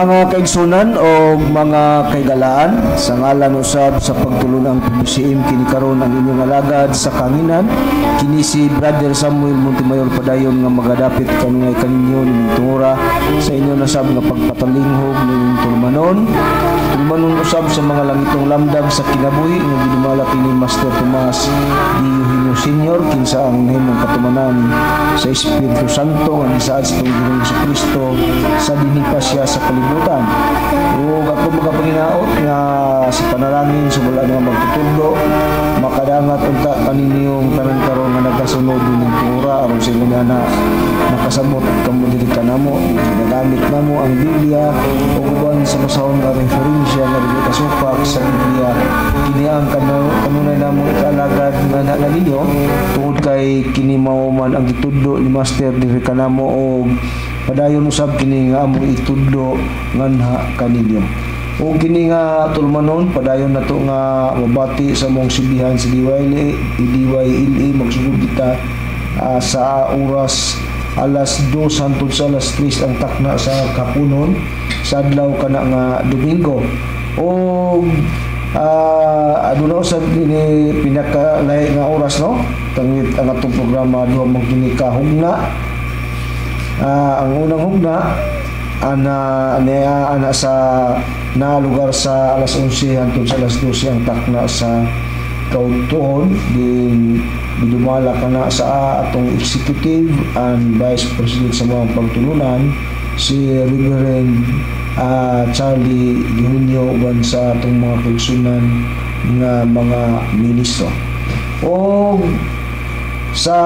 Mga kaigsunan o mga kaigalaan, sa ngalan usab sa pagtulunang PBCM, kini karon ang inyong alagad sa kanginan, kini si Brother Samuel Montemayor, padayon nga magadapit kanunay kaninyo ning tungura sa inyo nasab nga pagpatalinghog ning tulumanon. Tulumanon usab sa mga langitong lamdag sa kinabuhi nga gidumala kini Master Tomas D. Eugenio Senior, kinsa ang nahimong katumanan sa Espiritu Santo nga gisaad sa atong Ginoong Kristo sa dinhi pa siya sa kalibutan. Ug ako magapanginaot nga sa panalangin sa wala nga magtutudlo, makadangat unta kaninyong tanan karon nga nagkasunod ning tungura, aron sa ingon na nakasabot kamo diri kanamo. Ginagamit namo ang Biblia ug uban sa basahon nga referensya nga dili kasupak sa Biblia. Kini ang kanunay namo ikaalagad nga na ninyo tungod kay kini mao man ang gitudlo ni Master diri kanamo og padayon usab kini nga among itudlo nganha kaninyo. O kini nga tulumanon, padayon nato nga mabati sa mong sibihan sa DYLA, DYLA. Magsugod kita sa oras alas 2 hangtod sa alas 3 ang takna sa kapunon sa adlaw kana nga Domingo. O aduna usab kini pinakalahi nga oras, no, tangit ang atong programa duha man kini ka hugna. Ang unang hugna ana ana ana sa na lugar sa alas 11 hangtod sa alas 12 ang takna sa kaudtuon, din gidumala kana sa atong executive and vice president sa mga pagtulunan, si Reverend Charlie Eugenio, uban sa atong mga kaigsunan nga mga ministro. O sa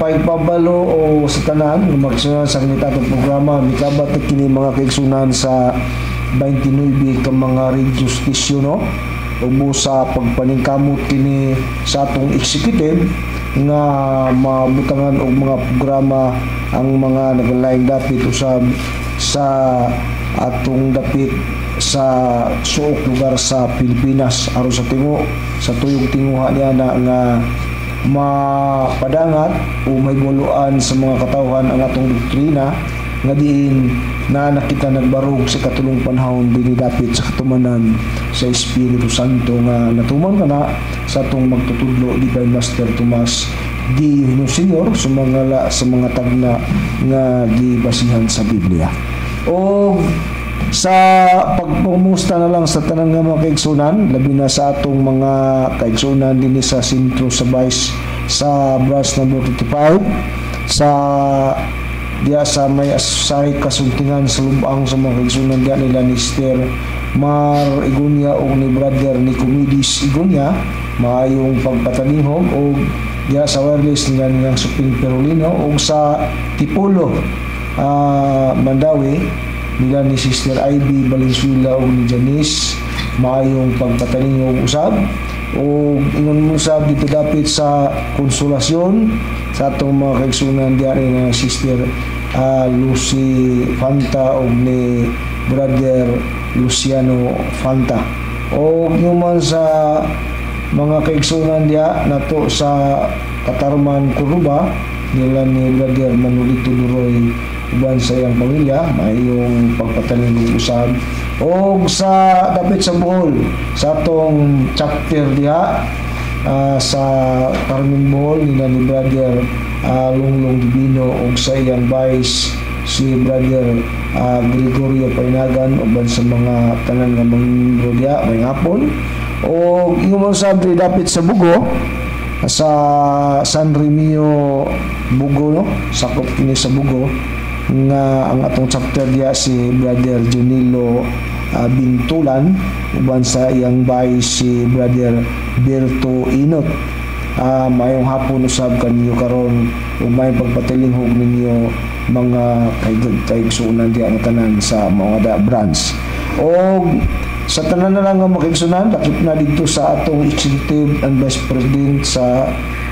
pagpabalo o sa tanan nga magsunan sa kanita atong programa, mikabat na kini, mga kaigsunan, sa 29 ka mga radio station, no, ubo sa pagpaningkamot kini sa atong executive nga mabutangan og mga programa ang mga naglaing dapit usab sa atong dapit sa suok lugar sa Pilipinas, aron sa tingo sa tuyog tinguha niya na nga mapadangat o mahibuluan sa mga katawhan ang atong doktrina nga diin na nakita nagbarog sa katulong panahon dinhi dapit sa katumanan sa Espiritu Santo nga natuman kana sa atong magtutudlo, Divine Master Tomas D. Eugenio Senior, sumangala sa mga tagna nga gibasihan sa Biblia. O sa pagpumusta na lang sa tanan nga mga kaigsunan, labi na sa atong mga kaigsunan dinhi sa sentro sa Vice sa branch number 25 sa diya sa may asahi kasuntingan sa lubang, sa mga kaigsunan diya nila ni Sister Mar Igunya o ni Brother Nicomedes Igunya, maayong pagpatalihog, o diya sa wireless nila nilang Suping Perolino, o sa Tipulo, Mandaue, nila ni Sister Ivy Valenzuela o ni Janice, maayong pagpatalingog usab. O ingon mo usab dito dapit sa Konsolasyon, sa atong mga kaigsunan diya ni na Sister Lucy Fanta o ni Brother Luciano Fanta, o man sa mga kaigsunan diya nato sa Katarman, Coruba, nila ni Brother Manolito Duroy uban sa iyang pamilya, maayong pagpatalingog usab. O sa dapit sa Bohol, sa atong chapter diha sa Carmen, Bohol, nila ni Brother Lunglong Divino ug sa iyang vice si Brother Gregorio Painagan uban sa mga tanan nga mga miyembro diha, may hapon. O ingon sa dapit sa Bugo, sa San Remio Bugo, no, sakop kini sa Bugo, nga ang atong chapter diya si Brother Junilo Bintulan uban sa iyang vice si Brother Berto Inot. Maayong hapon usab kaninyo karon ug maayong pagpatilinghog ninyo, mga kaigsuonan diya nga tanan sa mga da branch. Og sa tanan na lang nga mga kaigsuonan, lakip na dito sa atong executive and vice president sa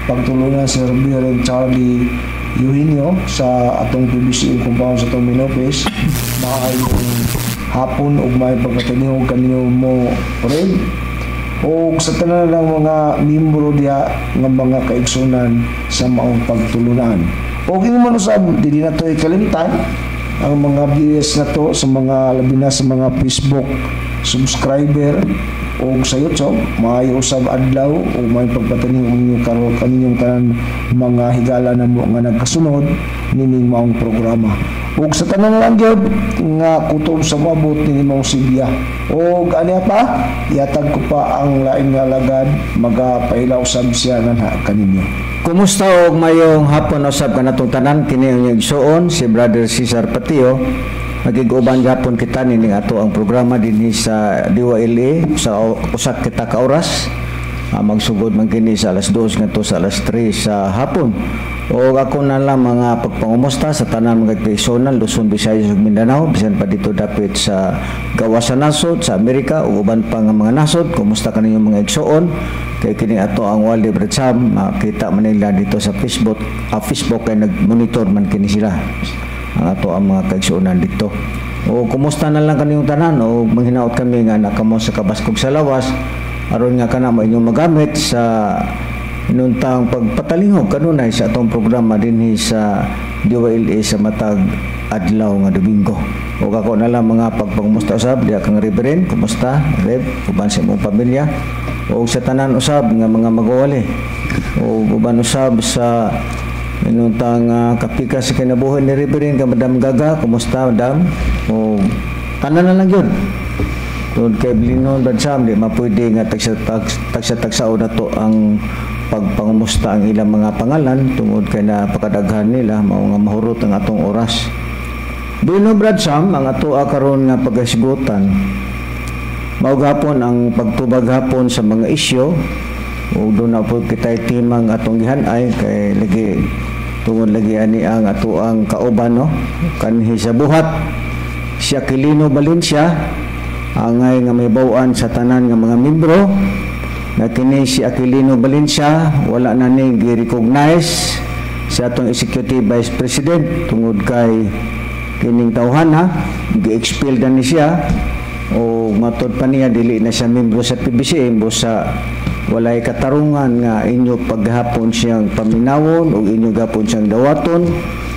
pagtulunan, si Reverend Charlie Eugenio, sa atong PBC compound sa atong main office, maayong hapon ug maayong pagpatinihog kaninyo mo red, o sa tanan lang mga miyembro diha nga mga kaigsunan sa maong pagtulunan. O ingon man usab, dili na to ikalimtan Ang mga viewers na to sa mga, labi na sa mga Facebook subscriber o sa YouTube, maayo usab adlaw o may pagpatalingog ninyo karon kaninyong tanan mga higala namo nga nagkasunod nining maong programa. Ug sa tanan lang gyud nga kutob sa moabot nining maong Sibya. Og aniya pa, ihatag ko pa ang laing nga alagad, magapaila usab siya nganha kaninyo. Kumusta og mayong hapon usab kanatong tanan. Kini ang inyong igsuon, si Brother Cesar Patio. Magig-uban gapon kita nining ato ang programa dinhi sa Diwa LA sa usa kita ka oras. Magsugod man kini sa alas 2 ngadto sa alas 3 sa hapon. O ako na lang mga pagpangumusta sa tanan mga kaigsuonan, Luzon, Visayas ug Mindanao, bisan pa dito dapit sa gawas sa nasod, sa Amerika ug uban pa nga mga nasod. Kumusta kaninyo, mga igsuon? Kay kini ato ang Waldi, Brad Sam, makita man nila dito sa Facebook, Facebook kay nag-monitor man kini sila. Ang ato ang mga kaigsuonan dito. O kumusta na lang kaninyong tanan o manghinaot kami nga nakamo sa kabaskog sa lawas aron nga kana mo inyong magamit sa inuntang pagpatalingog kanunay sa atong programa dinhi sa DYLA sa matag adlaw nga Domingo. O ako na lang mga pagpangumusta usab diha kang Reverend, kumusta Rev, uban sa imong pamilya o sa tanan usab nga mga magwali o uban usab sa inuntang kapika sa kinabuhi ni Reverend ka Madam Gaga, kumusta, Madam? O tanan na lang yun. Tungod kay Blinon, Brad Sam, di mapwede nga tagsa-tagsaon na to ang pagpangumusta ang ilang mga pangalan tungod kay napakadaghan nila, mao nga mahurot ang atong oras. Bino, Brad Sam, ang ato karon nga paghisgutan mao gapon ang pagtubag hapon sa mga isyu ug doon na po kita'y timang atong gihanay kay lagi tungod lagi ani ang ato ang kauban, no, kanhi sa buhat si Aquilino Valencia, angay nga may bawaan sa tanan nga mga membro na kini si Aquilino Valencia wala na ni gi-recognize sa atong Executive Vice President tungod kay kining tawhana gi-expel na ni siya o matod pa niya dili na siya membro sa PBCM sa walay katarungan nga inyo paghapon siyang paminawon o inyo gapon siyang dawaton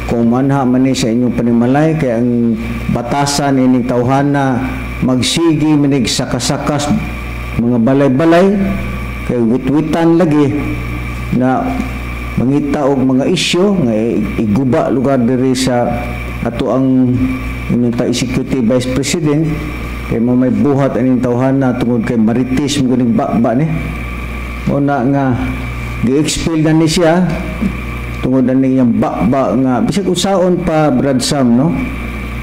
kung manha man ni sa inyong panimalay, kay ang batasan ining tawhana magsigi manig sakasakas mga balay-balay kay witwitan lagi na mangita og mga isyu nga iguba lugar diri sa ato ang inyong ta Executive Vice President, kay mo may buhat aning tawhana tungod kay marites mo ganing ba ni o na nga gi-expel na ni siya tungod na niyang ba nga bisag usaon pa, Brad Sam, no,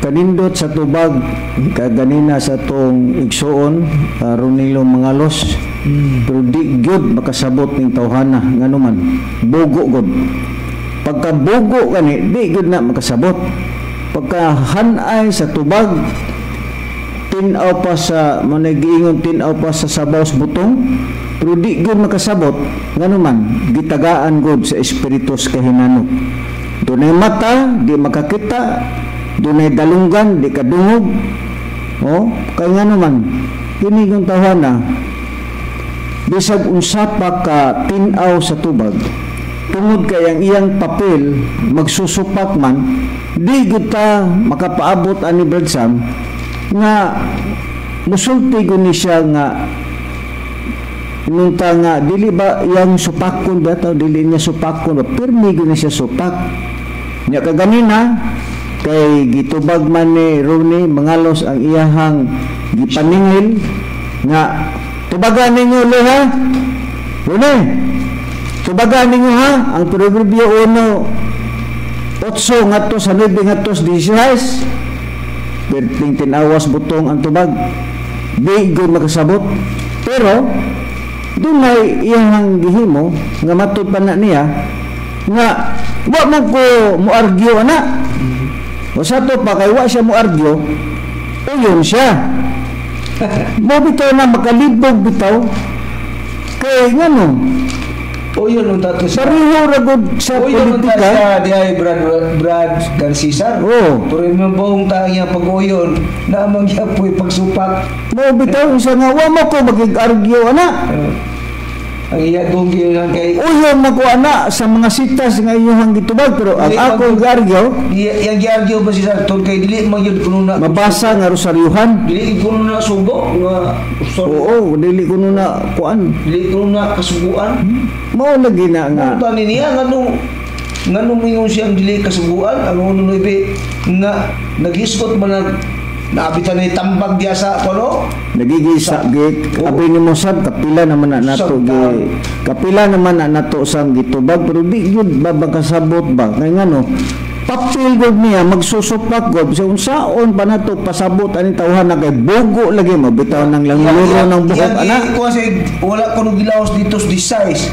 kanindot sa tubag kaganina sa tong igsuon Ronilo Mangalos, pero di gyud makasabot ning tawhana. Ngano man, bugo gud. Pagka bugo kani, di gyud na makasabot. Pagka hanay sa tubag, tin-aw pa sa mo giingon, tin-aw pa sa sabaw sa butong, pero di gyud makasabot. Ngano man, gitagaan gud sa espiritu sa kahinanok. Dunay mata, di makakita. Dunay dalunggan, di kadungog. Oh, kay ngano man, kini yung tawhana bisag unsa pa ka tin-aw sa tubag, tungod kay ang iyang papel magsusupak man, di gud ta makapaabot ani, Brad Sam, nga musulti gud ni siya nga inunta nga dili ba iyang supakon ba taw, dili niya supakon ba, pirmi gud ni siya supak nya. Kaganina kay gitubag man ni Ronnie Mangalos ang iyahang gipaningil nga tubagan ninyo le ha, Ronnie, tubagan ninyo ha ang Proverbio 1:8 ngadto sa 9 ngadto sa 16. Perting tinawas butong ang tubag, di gud makasabot. Pero dunay iyang gihimo nga matud pa na niya nga wa man ko mo argue ana. O sa to pa kay wa siya mo argue, uyon siya mo bitaw na makalibog bitaw kay ngano. O yun unta to sa pareho ra gud sa O yun unta politika. Sa dihay, Brad, Brad dan Cesar. Oo. Pero yung buong ta iya pag-uyon na magyapoy pagsupak. Mo bitaw isa nga wa mo ko magig-argue ana. Ang iya kong giunan kay Uyon makuha na sa mga sitas nga inyong gitubag, pero ang Dili akong giargyo Iyang giargyo ba siya tungod kay dili man yun kuno na mabasa nga rosaryuhan. Dili kuno na sugo nga, sorry. Oo, dili kuno na kuan. Dili kuno na kasuguan. Mao lagi na nga. Nga ni niya nganong mingon siyang dili kasuguan ang uno nuebe nga naghisgot man na naabitan ni tambag diya sa kuno. Nagigisa gi abi nimo sab, kapila naman na nato gi kapila naman na nato sam gitubag, pero di gyud ba kasabot ba kay ngano papil gud niya magsusupak gud sa unsaon pa nato pasabot ani tawhan na kay bugo lagi mo bitaw nang langluro ng buhok ana. Kuha siya, wala kuno gilaos dito sa size.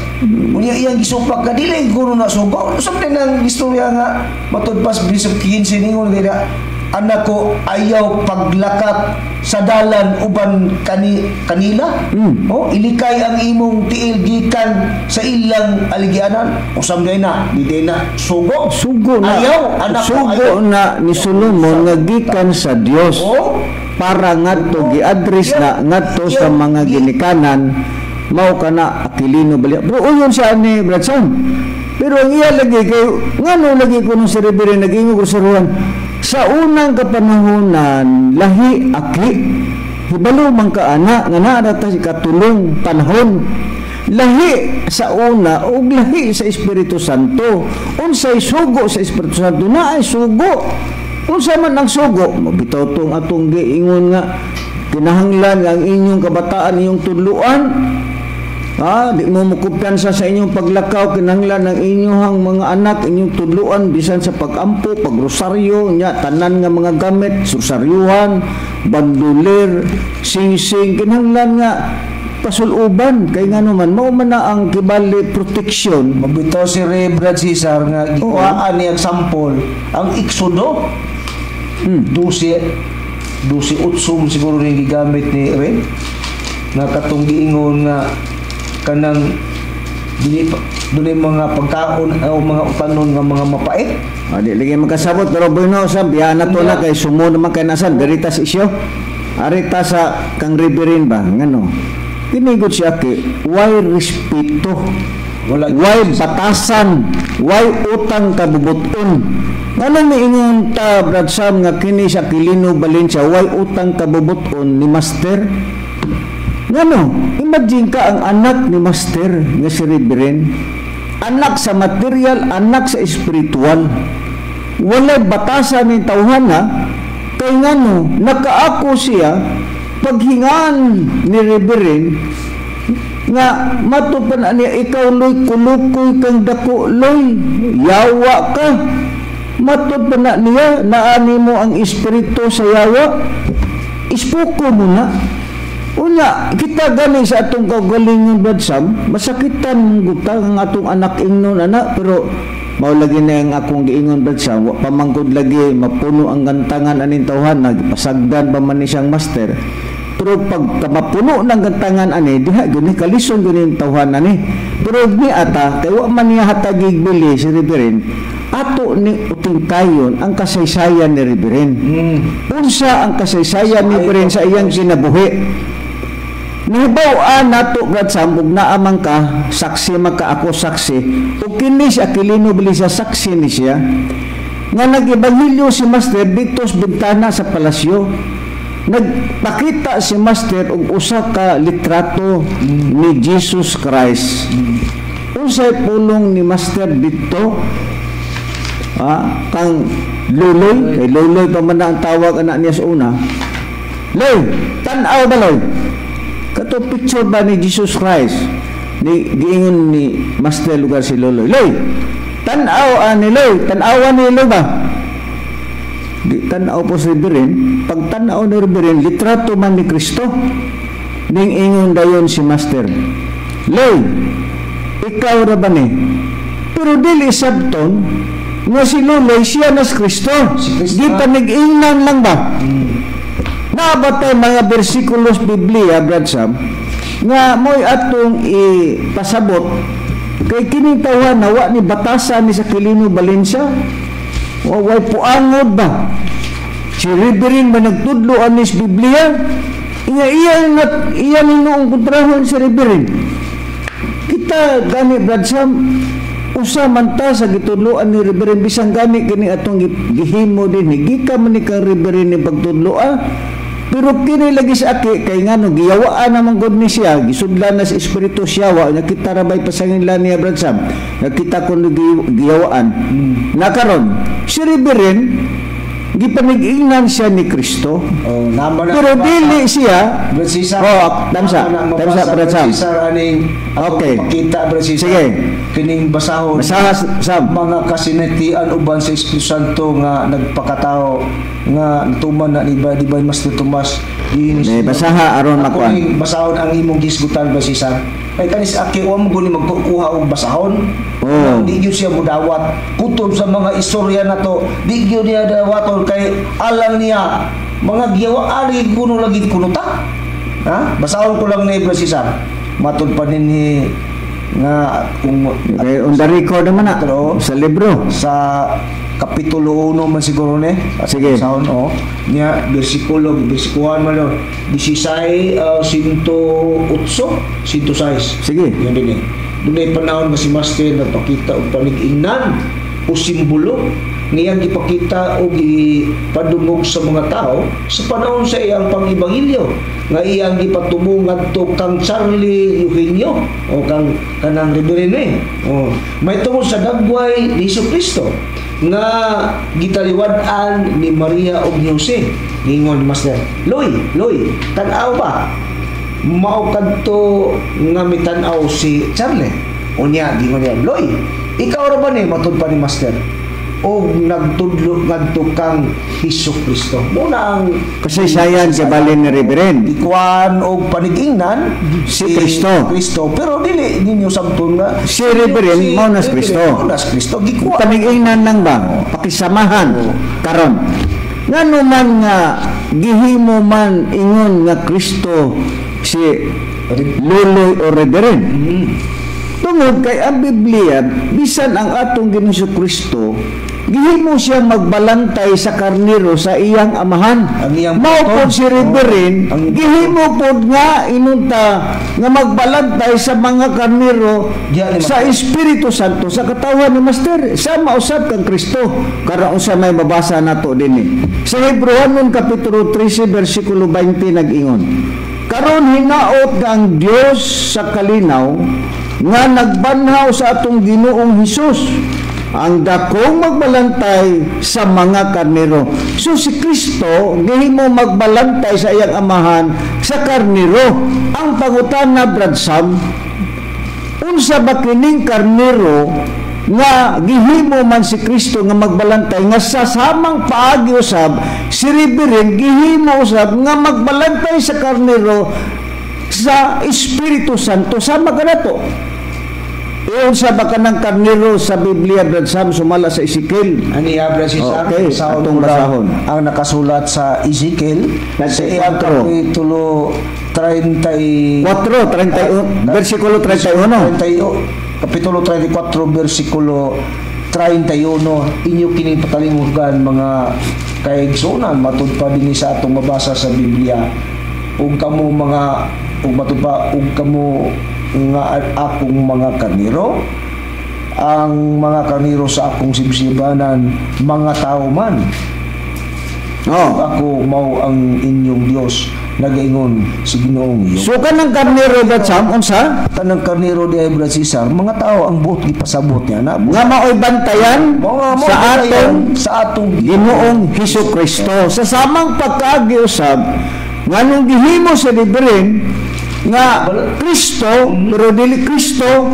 Unya iyang gisupak ka dili kuno na sugo. Usab din ang istorya nga matud pas bisag 15 ningon kay na, anak ko, ayaw paglakat sa dalan uban kanila. Oh, ilikay ang imong tiil gikan sa ilang aligianan. Usam day na, di day na sugo. Sugo na. Ayaw, anak ko, sugo ayaw. Na ni Solomon nga gikan sa Dios Oh, para ngadto gi-address na ngadto sa mga ginikanan mao kana Aquilino Bali. Pero uyon siya ni Brad Sam. Pero ang iya lagi kay ngano lagi kuno si Reverend nag-ingog rosaryuhan sa unang kapanahonan, lahi aki hibalo man ka ana nga naa ta si katulong panahon, lahi sa una ug lahi sa Espiritu Santo. Unsay sugo sa Espiritu Santo? Naay sugo. Unsa man ang sugo? Mabitaw tong atong giingon nga kinahanglan nga ang inyong kabataan inyong tudluan. Ha, di mo mukumpiyansa sa inyong paglakaw, kinahanglan ang inyong mga anak inyong tudluan bisan sa pagampo, pagrosaryo, nya tanan nga mga gamit, rosaryuhan, bandulir, singsing, kinahanglan nga pasuluban kay ngano man mao man na ang kibali protection. Mabitaw si Ray Brad Cesar nga gikuhaan niya ang sample ang Exodo 12 12:8 siguro ni gigamit ni Ray nga katong giingon nga kanang dili dunay mga pagkaon o mga utanon nga mga mapait. Ah, di lagi makasabot, pero bueno sa biya na to na kay sumo naman kay nasan dirita sa isyo. Arita sa kang Reverend ba ngano. Kinigod siya kay why respeto? Wala. Why batasan? Why utang kabubuton? Ngano miingon ta, Brad Sam, nga kini sa Aquilino Valencia why utang kabubuton ni Master? Ngano? Imagine ka ang anak ni Master nga si Reverend. Anak sa material, anak sa espiritual. Walay batasan ni tawhana kay ngano nakaako siya paghingan ni Reverend nga matupan na niya, ikaw loy, kulukoy kang dako loy, yawa ka. Matud pa na niya naani mo ang espiritu sa yawa, ispuko mo na. Unya, kita gani sa atong kaugalingon, Brad Sam, masakitan mong guta ang atong anak ingnon anak, pero mao lagi na ang akong giingon, Brad Sam, wa pamangkod lagi mapuno ang gantangan aning tawhan, nagpasagdan pa man ni siyang master. Pero pag mapuno ng gantangan ani, diha gyud ni kalison gyud ni tawhan ani. Pero ni ata kay wa man niya hatagig bili si Reverend, ato ni utingkayon ang kasaysayan ni Reverend. Unsa ang kasaysayan ni Reverend sa iyang kinabuhi? Nahibaw-an nato, Brad Sam, ug naamang ka, saksi man ka, ako saksi, ug kini si Aquilino Valencia saksi ni siya, nga nag-ebanghelyo si Master dito sa bintana sa palasyo. Nagpakita si Master og usa ka litrato ni Jesus Christ. Unsay pulong ni Master dito? Ah, kang Luloy, kay Luloy pa man na ang tawag anak niya sa una. Loy, tan-aw ba Loy? Kato picture ba ni Jesus Christ? Ni giingon ni Master lugar si Loloy. Loy, tan-aw ani Loy, tan-awa ni Loy ba? Di tan-aw po si Reverend. Pag tan-aw ni Reverend, litrato man ni Kristo. Ning ingon dayon si Master. Loy, ikaw ra ba ni? Pero dili sabton nga si Loloy siya na si Kristo. Si Kristo. Di pa nag-ingnan lang ba? Nabatay mga bersikulos Biblia, Brad Sam, nga mo'y atong ipasabot kay kining tawhan na wa ni batasan ni sa Aquilino Valencia. Wa way puangod ba? Si Reverend ba nagtudlo anis Biblia? Iya iya nga iya ni noong kontrahon si Reverend. Kita gani, Brad Sam, usa man ta sa gitudloan ni Reverend, bisan gani kini atong gihimo din gikan man ni kang Reverend ni pagtudlo ah. Pero kini lagi sa aki kay ngano giyawaan naman gud ni siya, gisudlan na sa espiritu siya wa nya kita ra bay pasanginlan niya, Brad Sam. Nakita ko giyawaan. Na karon si Reverend gipanig-ingnan siya ni Kristo. Oh, naman na Pero dili siya Brad Cesar. Oh, damsa. Naman na Damsa, mabasa, Brad Sam. Cesar, aning atong pakita, Brad Cesar. Sige. Kining basahon. Basaha, Sam. Mga kasinatian uban sa Espiritu Santo nga nagpakatao nga natuman na ni ba di ba Master Tomas. Ne, basaha aron Ako makuan. ning basahon ang imong gisgutan, Brad Cesar. Kay kanis aki wa mo guni magkuha og basahon. Oh. Di gyud siya mudawat kutob sa mga istorya nato. Di gyud niya dawaton kay alang niya mga giyawa ari kuno lagi kuno ta. Ha? Basahon ko lang ni Brad Cesar. Matud pa dinhi nga kung Okay, on the record naman na Pero, sa libro. Sa kapitulo 1 man siguro ni. Sige. Sa oh. Niya bersikulo, bersikuhan man no. 16, 108, 106. Sige. Yun din eh. Dunay panahon nga si Master nagpakita og panig-ingnan o simbolo ngayang gipakita o gipadungog sa mga tao sa panahon sa iyang pang-ebanghelyo nga iyang gipatubo ngadto kang Charlie Eugenio o kang kanang Reverend eh. O, may tungod sa dagway ni Hesus Kristo nga gitaliwad-an ni Maria ug ni Jose. Ningon ni Master, "Loy, Loy, tan-aw ba mao kadto nga mitan-aw si Charlie?" Unya gingon niya, "Loy, ikaw ra ba ni?" Matud pa ni Master og nagtudlo ngadto kang Hesus Kristo. Mo na ang Kasaysayan kay balin ni Reverend. Ikuan og panigingnan Si Kristo. Kristo, pero dili ninyo sabton nga Si Reverend, mao na si Kristo. Mao na si Kristo gikuan. Panigingnan lang ba? Pakisamahan karon. Ngano man nga gihimo man ingon nga Kristo si Luloy o Reverend? Tungod kay ang Biblia, bisan ang atong Ginoong Kristo, gihimo siya magbalantay sa karnero sa iyang amahan. Ang iyang Mao buton. pod si Reverend, Ang gihimo pod nga inunta nga magbalantay sa mga karnero Diya ni sa Espiritu Santo sa katawan ni Master. Sama usab kang Kristo. Karon unsa may mabasa nato dinhi? Sa Hebreohanon kapitulo 13 bersikulo 20 nag-ingon. Karon hinaot nga ang Dios sa kalinaw nga nagbanhaw sa atong Ginoong Hesus ang dakong magbalantay sa mga karnero. So si Kristo gihimo magbalantay sa iyang amahan sa karnero. Ang pangutana, Brad Sam, unsa ba kining karnero nga gihimo man si Kristo nga magbalantay nga sa samang paagi usab si Reverend gihimo usab nga magbalantay sa karnero sa Espiritu Santo sama kanato? Unsa ba kanang karnero sa Biblia, Brad Sam, sumala sa Ezekiel? Ani Brad Cesar, Okay, basahon atong ko lang basahon. ang nakasulat sa Ezekiel sa iyang 34. kapitulo 30 4, 31, versikulo 31. 30, kapitulo 34 versikulo 31, inyo kining patalingugan, mga kaigsuonan. Matud pa dinhi sa atong mabasa sa Biblia, ug kamo mga ug matud pa ug kamo nga akong mga karnero, ang mga karnero sa akong sibsibanan, mga tao man. Ako mao ang inyong Dios, nagaingon si Ginoong iyo. So kanang karnero, Brad Sam, unsa? Tanang karnero di Brad Cesar, mga tao ang buot gipasabot niya na Nga maoy bantayan mga mo sa atong sa atong Ginoong Hesus Kristo. Sa samang pagkaagi usab nganong gihimo sa Reverend nga Kristo pero dili Kristo,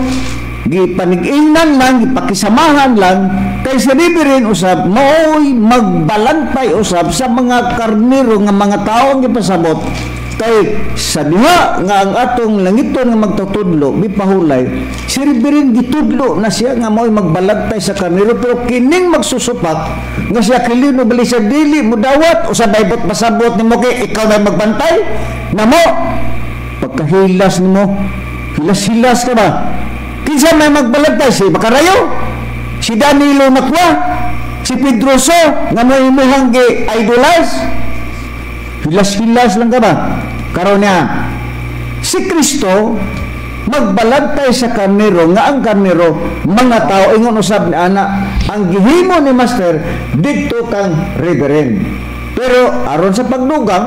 gipanig-ingnan lang, gipakisamahan lang kay sa Reverend usab maoy magbalantay usab sa mga karnero nga mga tao ang gipasabot, kay sa diha nga ang atong langiton nga magtutudlo mipahulay si Reverend, gitudlo na siya nga mao'y magbalantay sa karnero. Pero kining magsusupak nga siya Aquilino bali siya dili mudawat usa baybot pasabot nimo kay ikaw na magbantay namo. Pagkahilas nimo, hilas-hilas ka ba? Kinsa may magbalantay? Si Makarayo, si Danilo Nakwa, si Pedroso nga mo imuhang gi idolize? Hilas-hilas lang ka ba? Karon niya si Kristo Magbalantay sa karnero nga ang karnero mga tao. Ingon usab ni ana ang gihimo ni Master didto kang Reverend. Pero aron sa pagdugang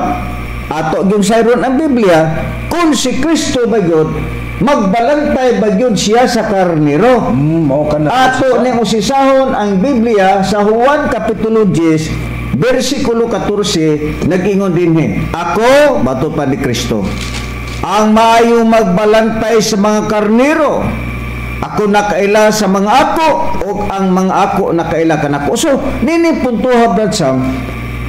ato gyud sayron ang Biblia, kung si Kristo ba gyud magbalantay ba gyud siya sa karnero? Mao ka na. Ato ning usisahon ang Biblia sa Juan Kapitulo 10 versikulo 14, nag-ingon dinhi, "Ako," bato pa ni Kristo, "ang maayong magbalantay sa mga karnero. Ako nakaila sa mga ako ug ang mga ako nakaila kanako." So nini puntuha, Brad Sam,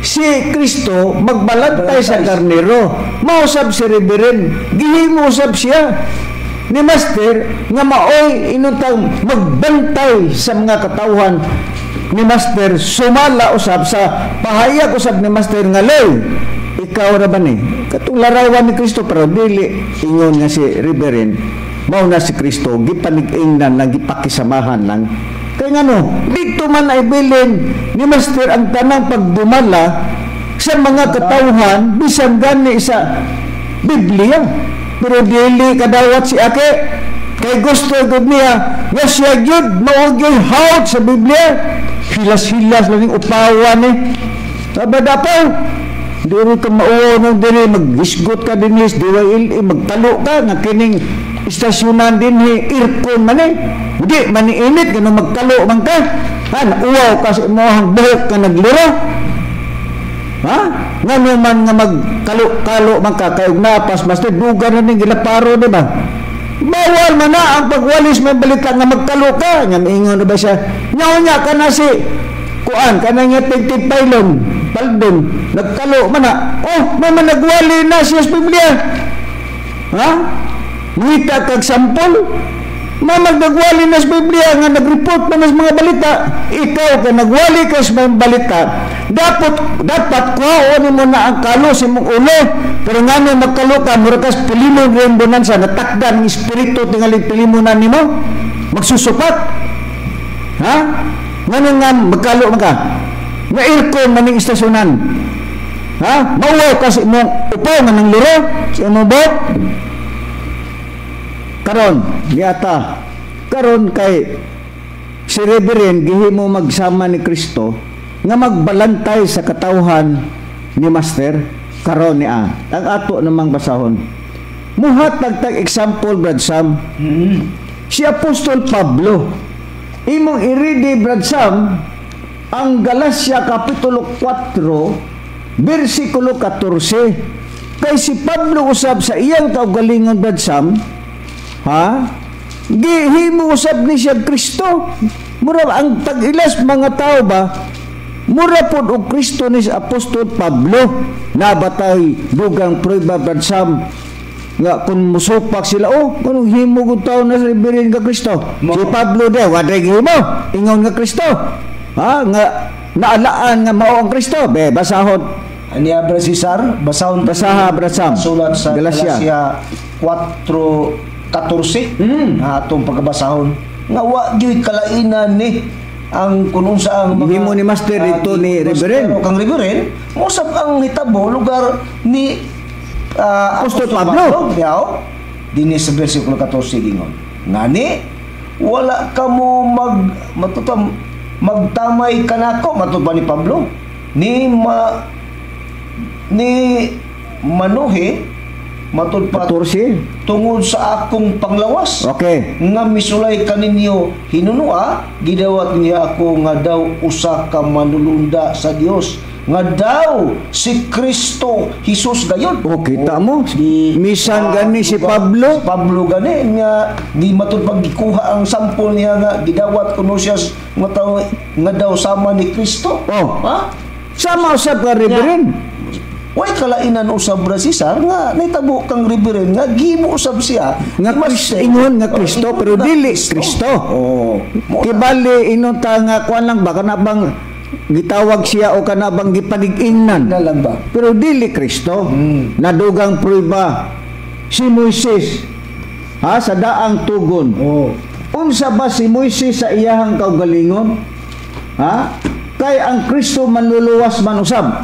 si Kristo magbalantay sa karnero. Mausab si Reverend, gihimo usab siya ni Master nga maoy inuntang magbantay sa mga katawhan ni Master, sumala usab sa pahayag usab ni Master nga, "Loy, ikaw ra ba ni katong larawan ni Kristo?" Pero dili ingon nga si Reverend mao na si Kristo, gipanig-ingnan lang, gipakisamahan lang. Kay ngano dito man ay bilin ni Master ang tanang pagdumala sa mga katawhan bisan gani sa Biblia. Pero dili kadawat si Ake kay gusto gud niya nga siya gyud mao gyud hawt sa Biblia. Hilas-hilas lang yung upawan ni Sabadapaw. Diri ka mauwaw ng diri, maghisgot ka dinhi DYLA, magtalo ka nga kining istasyonan dinhi aircon man eh. Hindi man init ganun, magtalo man ka. Ha, nauwaw ka sa imong buhok ka nagliro. Ha? Ngano man nga magkalo-kalo man ka kay napas, basta duga na ning gilaparo, di ba? Bawal man na ang pagwalis, may balita nga magkalo ka. Nga miingon na ba siya? Nya ka na si kuan kanang nga tigtig pailon paldon nagkalo man na. Oh, may man nagwali na siya sa Biblia. Ha? Ngita kag sampol. Mamag nagwali na sa Biblia nga nag-report man sa mga balita. Ikaw ka nagwali ka sa mga balita, dapat dapat kuhaon mo na ang kalo sa imong ulo. Pero ngano magkalo ka, mura kas pilimon rin bonanza, natakdan ng espiritu tingali pilimonan nimo, magsusupat. Ha? Ngano nga magkalo man ka? Nga aircon man ning istasyonan. Ha? Mauwaw ka sa imong upaw nga nang luro sa imong bot. Karon giata karon kay si Reverend gihimo magsama ni Kristo nga magbalantay sa katawhan ni Master. Karon ni a ang ato namang basahon, muhatag tag example, Brad Sam, si Apostol Pablo. Imong iridi, Brad Sam, ang Galacia Kapitulo 4 versikulo 14, kay si Pablo usab sa iyang kaugalingon, Brad Sam, ha, gihimo usab ni siya Kristo. Mura ang tag-ilas mga tao ba, mura pod og Kristo ni si Apostol Pablo. Nabatay dugang prueba, Brad Sam, nga kung musupak sila, "Oh, kanong himo kung tao na sa Reverend nga Kristo?" Si Pablo de waday gihimo ingon nga Kristo, ha, nga naalaan nga mao ang Kristo. Be, basahon. Ani Abra Cesar, basahon. Basaha, Brad Sam. Sulat sa Galacia. Galacia 4:14. Na atong pagkabasahon nga wa gyud kalainan ni ang kung unsa ang mga Gihimo ni Master dito ni gihimo Reverend. Master o kang Reverend, mosab ang hitabo lugar ni Apostol Pablo. Yaw, dinhi sa versikulo 14 gingon. "Ngani wala kamo mag matutam magtamay kanako," matud pa ni Pablo, "ni ma ni manuhi," matud pa, 14. "tungod sa akong panglawas nga misulay kaninyo hinunua. Gidawat niya ako nga daw usa ka manulunda sa Dios nga daw si Kristo Jesus gayon." O, kita mo. Di, Misan gani si Pablo. Si Pablo gani nga di matud pag gikuha ang sampol niya nga gidawat kuno siya nga tawo nga daw sama ni Kristo. Oh. Ha? Sama usab ka Reverend. Way kalainan usab ra Cesar nga nahitabo kang Reverend nga gihimo usab siya Nga ni Kristo, Master. ingon nga Oh, Kristo, ingon pero nga dili Kristo. Oh. Mo na. Kibali inon ta nga kuan lang ba, kana bang gitawag siya o kana bang gipanig-ingnan. Na lang ba? Pero dili Kristo. Nadugang prueba si Moises, ha, sa daang tugon. Oh. Unsa ba si Moises sa iyahang kaugalingon? Ha? Kay ang Kristo manluluwas man usab.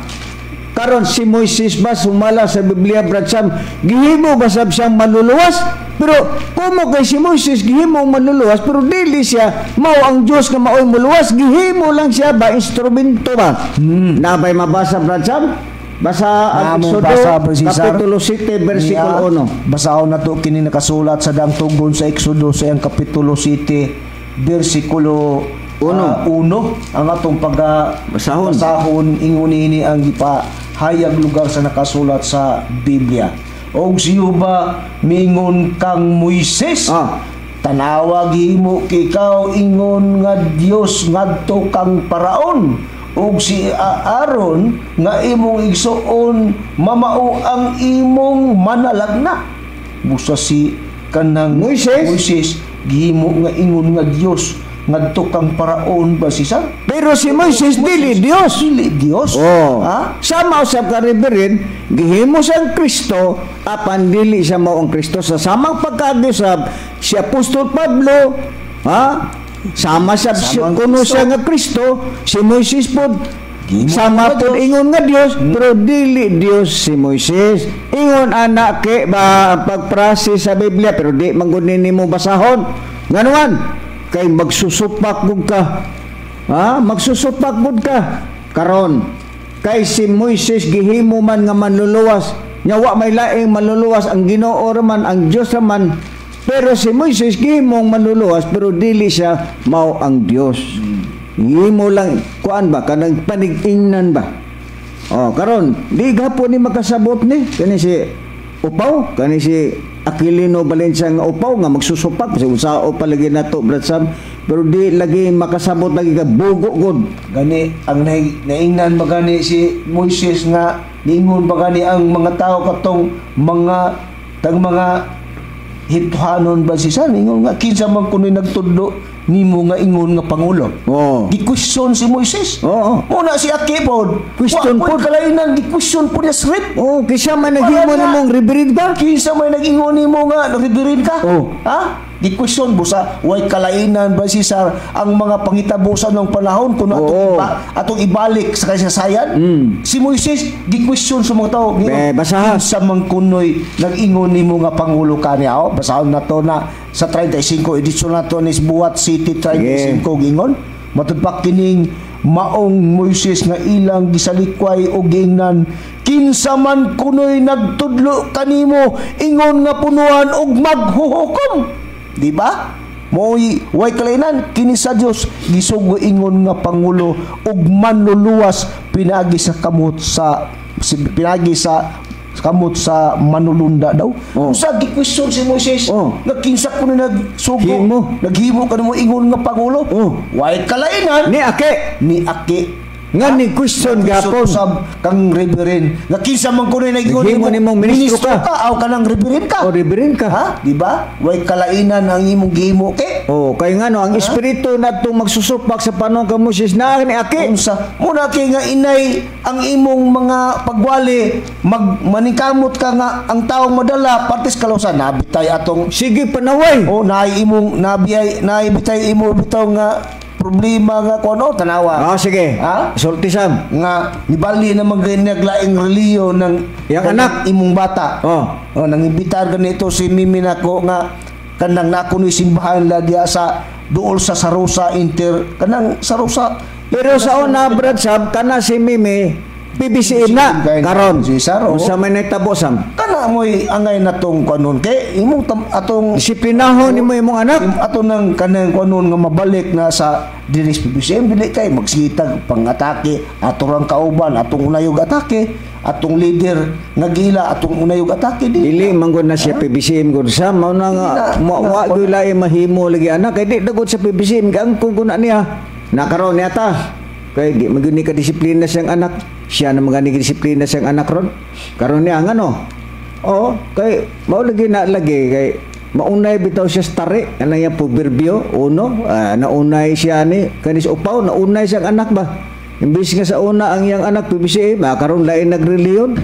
Karon si Moises ba, sumala sa Biblia, Brad Sam, gihimo ba sab siyang manluluwas? Pero kumo kay si Moises gihimo manluluwas, pero dili siya mao ang Dios nga maoy muluwas, gihimo lang siya ba, instrumento ba. Nabay mabasa, Brad Sam? Basa ang Namo Exodo, basa, Brad Cesar. Kapitulo 7, versikulo Niya, 1. Basahon na to kini nakasulat sa Daang Tugon sa Exodo sa iyang kapitulo 7 versikulo 1. 1 ang atong pagka Basahon. Basahon, ingon ini ang gipahayag lugar sa nakasulat sa Biblia. Og si Jehova miingon kang Moises, "Tanawa, gihimo ikaw ingon nga Dios ngadto kang Paraon, ug si Aaron nga imong igsuon mamao ang imong manalagna." Busa si kanang Moises? Moises gihimo nga ingon nga Dios ngadto kang Paraon ba siya? Pero si Moises dili Dios. Dili Dios. Oh. Ha? Sama usab ka, Reverend, gihimo siyang Kristo apan dili siya mao ang Kristo. Sa samang pagkaagi usab si Apostol Pablo, ha? Sama siya Samang kuno Kristo. Siya nga Kristo, si Moises pod Gihimo sama nga pod Dios. Ingon nga Dios, pero dili Dios si Moises. Ingon ana ke ba ang pagprase sa Biblia, pero di man gud nimo basahon. Nganuan kay magsusupak gud ka. Ha? Magsusupak gud ka. Karon, kay si Moises gihimo man nga manluluwas. Nya wa may laing manluluwas, ang Ginoo ra man, ang Dios ra man. Pero si Moises gihimong manluluwas, pero dili siya mao ang Dios. Gihimo lang kuan ba, kanang panig-ingnan ba. Oh, karon di gapon ni makasabot ni kani si Upaw, kani si Aquilino Valencia nga upaw nga magsusupak kasi usao pa lagi nato, Brad Sam, pero di lagi makasabot, lagi ka bugo gud. Gani ang naingnan ba gani si Moises nga niingon ba gani ang mga tao katong mga tang mga Egyptohanon ba si San, ingon nga, "Kinsa man kuno'y nagtudlo nimo nga ingon nga pangulo?" Gi-question si Moises. Muna si Aki pod. Question Wa pod. Kalainan gi-question pod niya straight. Oh, kinsa man naghimo Wala na. nimong reverend ka? Kinsa may nag-ingon nimo nga reverend ka? Oh. Ha? Gi-question busa way kalainan ba si sir ang mga pangitabusan ng panahon kung atong atong ibalik sa kasaysayan. Si Moises gi-question sa mga tao. Ingon, Be, basaha. "Kinsa man kunoy nag-ingon nimo nga pangulo ka niya?" Oh, basahon na to na sa 35 edisyon na to ni Buwat City 35, gingon. Matud pa kining maong Moises nga ilang gisalikway og giingnan, "Kinsa man kunoy nagtudlo kanimo ingon nga punuan og maghuhukom?" Di ba? Mo'y way kalainan kini sa Dios gisugo ingon nga pangulo ug manluluwas pinagi sa kamot sa manulunda daw. Usa gi-question si Moises nga kinsa kuno nagsugo, Himo. naghimo kanimo ingon nga pangulo. Way kalainan Ni Ake ni Aki nga ni question gapon. Sab kang reverend nga kinsa man kuno nag-ingon Naghimo nimong ministro ka. Aw kanang reverend ka. O reverend ka. Ha? Di ba? Way kalainan ang imong gihimo ke. Oh, kay ngano ang espiritu natong magsusupak sa panahon ka Moises naa ni Aki. Unsa muna kay nga inay ang imong mga pagwali, mag maningkamot ka nga ang taong madala partis kalawsan nabitay atong Sige panaway. Oh, naay imong nabiyay, naay bitay imo bitaw nga problema nga kuno, tanawa. Ah, sige. Ha? Sulti, Sam. Nga nibali na naglaing relihiyon ng Yang ng anak. imong bata. Oh, nangimbitar ganito si Mimi nako nga kanang nako ni simbahan la diya sa duol sa Sarosa Inter, kanang Sarosa. Pero sa una, Brad Sam, kana si Mimi, PBCM na. Kay- Karon. Si Saro. Unsa may nahitabo, Sam? Kana mo'y angay na tong kanon kay imong atong Disiplinahon nimo imong anak. Ato nang kanang kanon nga mabalik na sa dinis PBCM, dili kay magsigitag pangatake ato rang kauban, atong unayog atake, atong leader nga gila atong unayog atake di. Dili man gud na siya PBCM gud sa mao na nga Dili na. wa gyud lain mahimo lagi anak kay di dagod sa PBCM gaangkon ko na niya. Nakaron niya ta. Kay di man gyud ni ka disiplina siyang anak. Siya na mga ni disiplina siyang anak ron. Karon niya ngano? Oo, kay mao lagi na lagi kay maunay bitaw siya sa tari kanang iyang proverbio uno, naunay siya ni kanis upaw, naunay siyang anak ba. Imbis nga sa una ang iyang anak PBCM, karon lain nagreliyon.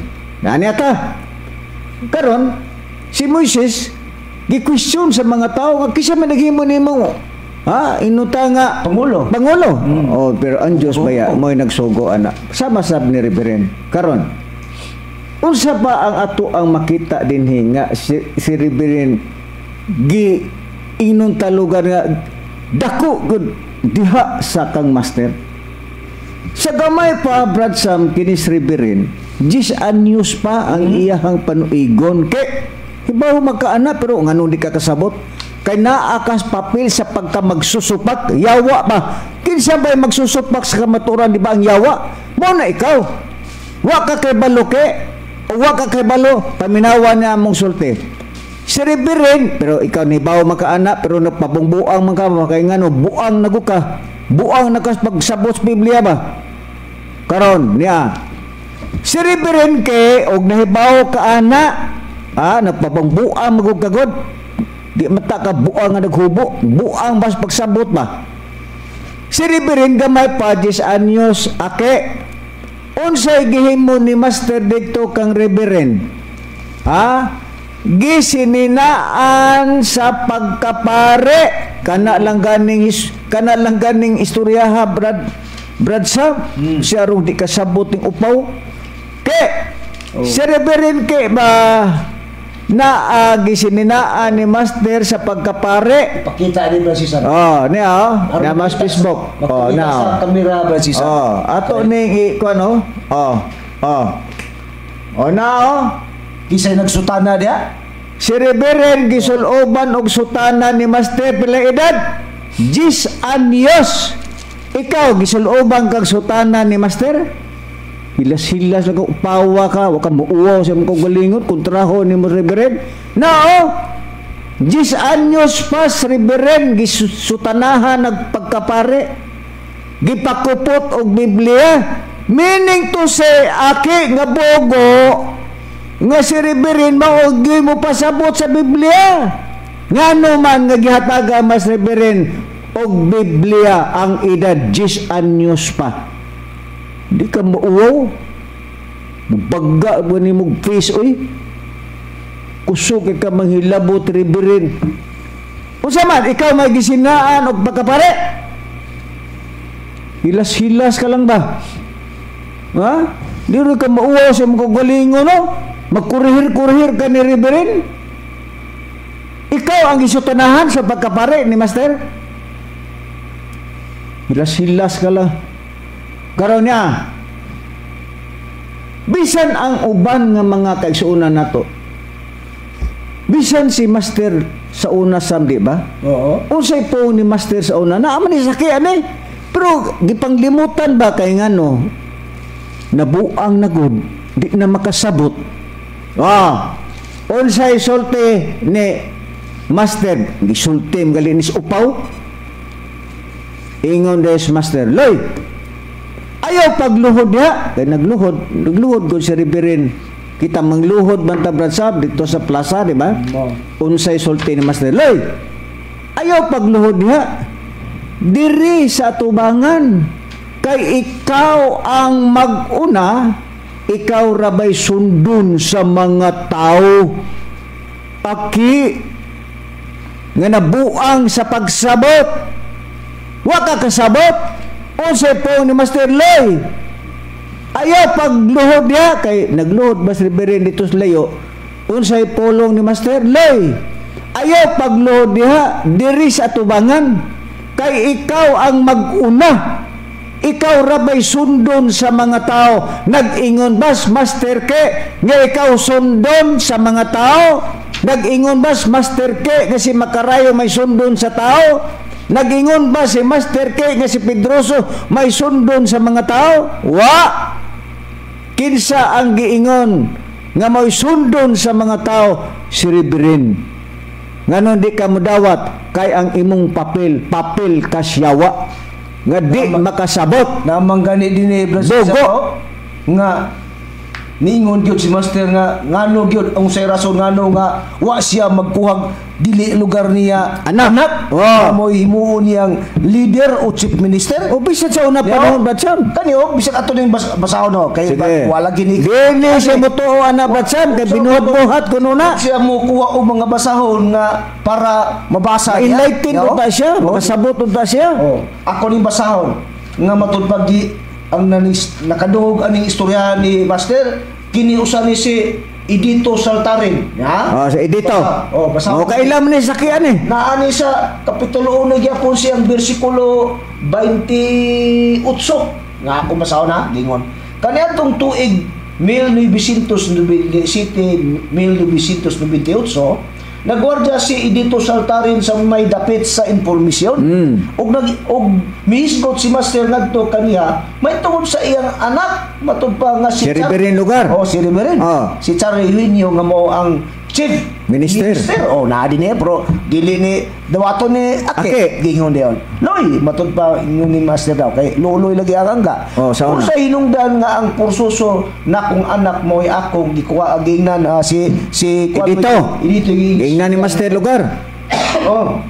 Nani ata. Karon si Moises gi-question sa mga tao nga kinsa man naghimo nimo, ha, inuta nga Pangulo. Pangulo. Oh, pero ang Dios baya mo'y nagsugo ana. Sama sab ni Reverend. Karon Unsa ba ang ato ang makita dinhi nga si Reverend gi inon talugar nga dako gud diha sa kang Master? Sa gamay pa, Brad Sam, kini si Reverend, 10 anyos pa ang iyahang panuigon. Kay, hibaw magkaana, pero ngano di ka kasabot? Kay naa kas papel sa pagka magsusupak, yawa ba? Kinsa ba magsusupak sa kamaturan, di ba ang yawa? Mo na ikaw. Wa ka kay balo ke, wa ka kay balo, paminawa niya among sulti. Si Reverend, pero ikaw ni bawo makaana, pero nagpabungbuang man ka, kay ngano, buang na ka. Buang na ka pagsabot sa Biblia ba? Karon niya. Si Reverend ke og nahibaw ka ana, nagpabangbuang magug kagod. Di mata ka buang nga naghubo, buang bas pagsabot ba. Si Reverend gamay pa 10 anyos ake. Unsay gihimo ni Master didto kang Reverend? Ha? Gisininaan sa pagkapare. Kana lang ganing istoryaha, Brad Sam, siya rong di kasabot ning upaw. Ke si Reverend ke ba na gisininaan ni Master sa pagkapare. Pakita ni Brad Cesar. Oh, niya oh, na mas Facebook. Oh, Makita na. Sa kamera, Brad Cesar. Oh, ato ning i kuan oh. Oh. Oh. Oh na oh. Kisay nagsutana diya? Si Reverend gisuloban og sutana ni Master pila edad? 10 anyos. Ikaw gisuloban kag sutana ni Master? Hilas-hilas lang ka, upawa ka, wa ka muuwaw sa imong kaugalingon, kontraho ni mo Reverend. Na oh. 10 anyos pa si Reverend gisutanahan nagpagkapare. Gipakupot og Biblia. Meaning to say, aki nga bogo, nga si Reverend mao gyud mo pasabot sa Biblia. Ngano man nga gihataga mas Reverend og Biblia ang edad 10 anyos pa? Di ka mauwaw. Bagga ba ni mong face oy? Kusog kay ka manghilabot, Reverend. Unsa man ikaw may gisinaan og pagkapare? Hilas-hilas ka lang ba? Ha? Di rin ka mauwaw sa imong kaugalingon, no? Magkurihir-kurihir ka ni Reverend? Ikaw ang gisutanahan sa pagkapare ni Master? Hilas-hilas ka lang. Karon niya, bisan ang uban nga mga kaigsuonan nato, bisan si Master sa una, Sam, di ba? Oo. Unsay po ni Master sa una? Naa man ni saki ani. Pero gipanglimutan ba kay ngano? Nabuang na gud, di na makasabot. Ah. Unsay sulti ni Master? Gisulti gali ni upaw. Ingon des Master, "Loy, ayaw pagluhod diha." Kay nagluhod, nagluhod gud si Reverend. Kita mangluhod man ta, Brad Sab, dito sa plaza, di ba? Oo. Unsay sulti ni Master? "Loy, ayaw pagluhod diha. Diri sa tubangan. Kay ikaw ang mag-una, ikaw rabay sundon sa mga tao." Aki, nga nabuang sa pagsabot. Wa ka kasabot. Unsay po ni Master? "Loy, ayaw pagluhod diha." Kay nagluhod ba si Reverend dito sa layo? Unsay pulong ni Master? "Loy, ayaw pagluhod diha, diri sa tubangan. Kay ikaw ang mag-una. Ikaw rabay sundon sa mga tao." Nag-ingon bas Master ke nga ikaw sundon sa mga tao? Nag-ingon bas Master ke nga si Makarayo may sundon sa tao? Nag-ingon ba si Master K nga si Pedroso may sundon sa mga tao? Wa! Kinsa ang giingon nga may sundon sa mga tao? Si Reverend. Nganon di ka mudawat? Kay ang imong papel, papel kasyawa nga di makasabot. Namang gani din eh, Brad Cesar, Bogo. oh, nga niingon gyud si Master nga ngano gyud ang say rason ngano nga wa siya magkuhag dili lugar niya Anak. Anak Oh. nga mo'y himuon niyang leader o chief minister. O bisan sa una panahon, Brad Sam. Kani oh, bisan ato ning basahon no kay Sige. wala gini. Dili siya motuo ana, Brad Sam, kay binuhat-buhat kuno na. Siya mo kuha og mga basahon nga para mabasa niya. Enlighten Yo? unta siya, Oh. makasabot unta siya. Oh, ako ning basahon nga matud pag ang nanis, nakaduhog aning istorya ni Master. Kini usa ni si Edito Saltarin, ha? Oh, sa Edito. Basa, oh, basa. Oh, kailan man ni sakian eh. Naani sa Kapitulo 1 gyapon siyang bersikulo 28 nga ako masao na gingon. Kaniadtong tuig 1997, 1998, nagwardya si Edito Saltarin sa may dapit sa informasyon. Og nag og mihisgot si Master ngadto kaniya may tungod sa iyang anak, matud pa nga si Si Reverend Lugar. Oh, si Reverend. Oh. Si Charlie Eugenio nga mao ang chief Minister. Oh, naa din eh, pero dili ni dawaton ni Ake. Ake. Gingon diyon. Loy, matud pa ingon ni Master daw kay luloy lagi ang angga. Oh, sa una. Kung sa hinungdan nga ang pursuso na kung anak mo ay akong gikuha gingnan si si Edito. Edito. Gingnan ni Master Lugar. Oh.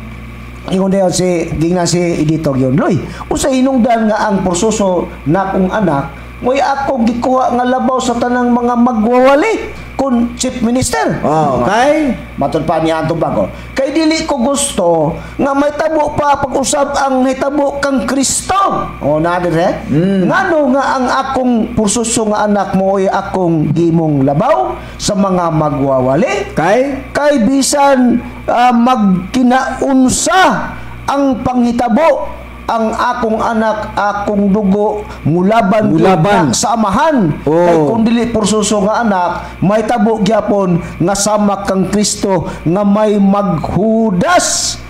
Ingon dayon si gingnan si Edito gyud. Loy, usa hinungdan nga ang pursuso na kung anak mo'y akong gikuha nga labaw sa tanang mga magwawali kun chief minister. Oh, kay Matud pa niya atong bago. Kay dili ko gusto nga may tabo pa pag-usab ang hitabo kang Kristo. O na dire. Ngano nga ang akong pursuso nga anak mo ay akong gimong labaw sa mga magwawali? Kay Kay bisan magkinaunsa ang panghitabo, ang akong anak, akong dugo, mulaban, Mulaban. gyud na sa amahan. Oh. Kay kung dili pursuso nga anak, may tabo gyapon nga sama kang Kristo nga may maghudas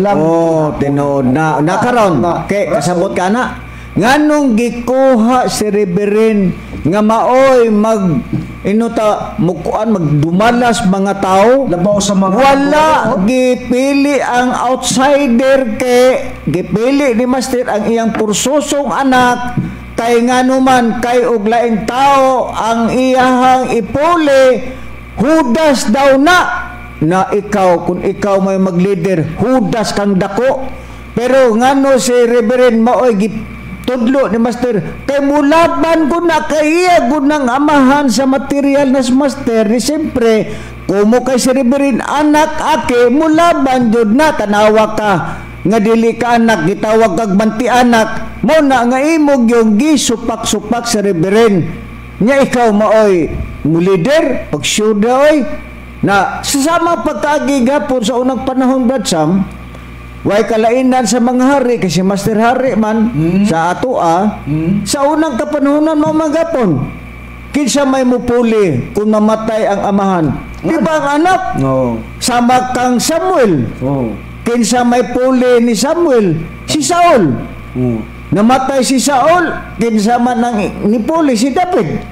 lang. Oh, tinuod na. Nakaron, kay kasabot ka na. Nganong gikuha si Reverend nga maoy mag inuta mukuan magdumalas mga tao? Labaw sa mga wala gipili ang outsider kay gipili ni Master ang iyang pursosong anak, kay nganuman kay og laing tao ang iyahang ipuli, hudas daw na. Na ikaw, kung ikaw may magleader, hudas kang dako. Pero ngano si Reverend maoy gitudlo ni Master kay mulaban ko na kay iya gud ng amahan sa material na si Master ni siyempre kumo kay si Reverend anak ake mulaban jud na. Tanawa ka nga dili ka anak, gitawag kag banti anak mo na nga imog yung gisupak-supak sa Reverend nya ikaw maoy mulider pag sure na oy na sasama pagkaagi gapon sa unang panahon, Brad Sam, way kalainan sa mga hari kasi Master Hari man sa atoa sa unang kapanahonan mao man gapon kinsa may mupuli kung mamatay ang amahan, di ba ang anak? No. Sama kang Samuel. Oh. Kinsa may puli ni Samuel? Si Saul. Namatay si Saul, kinsa man ang nipuli? Si David.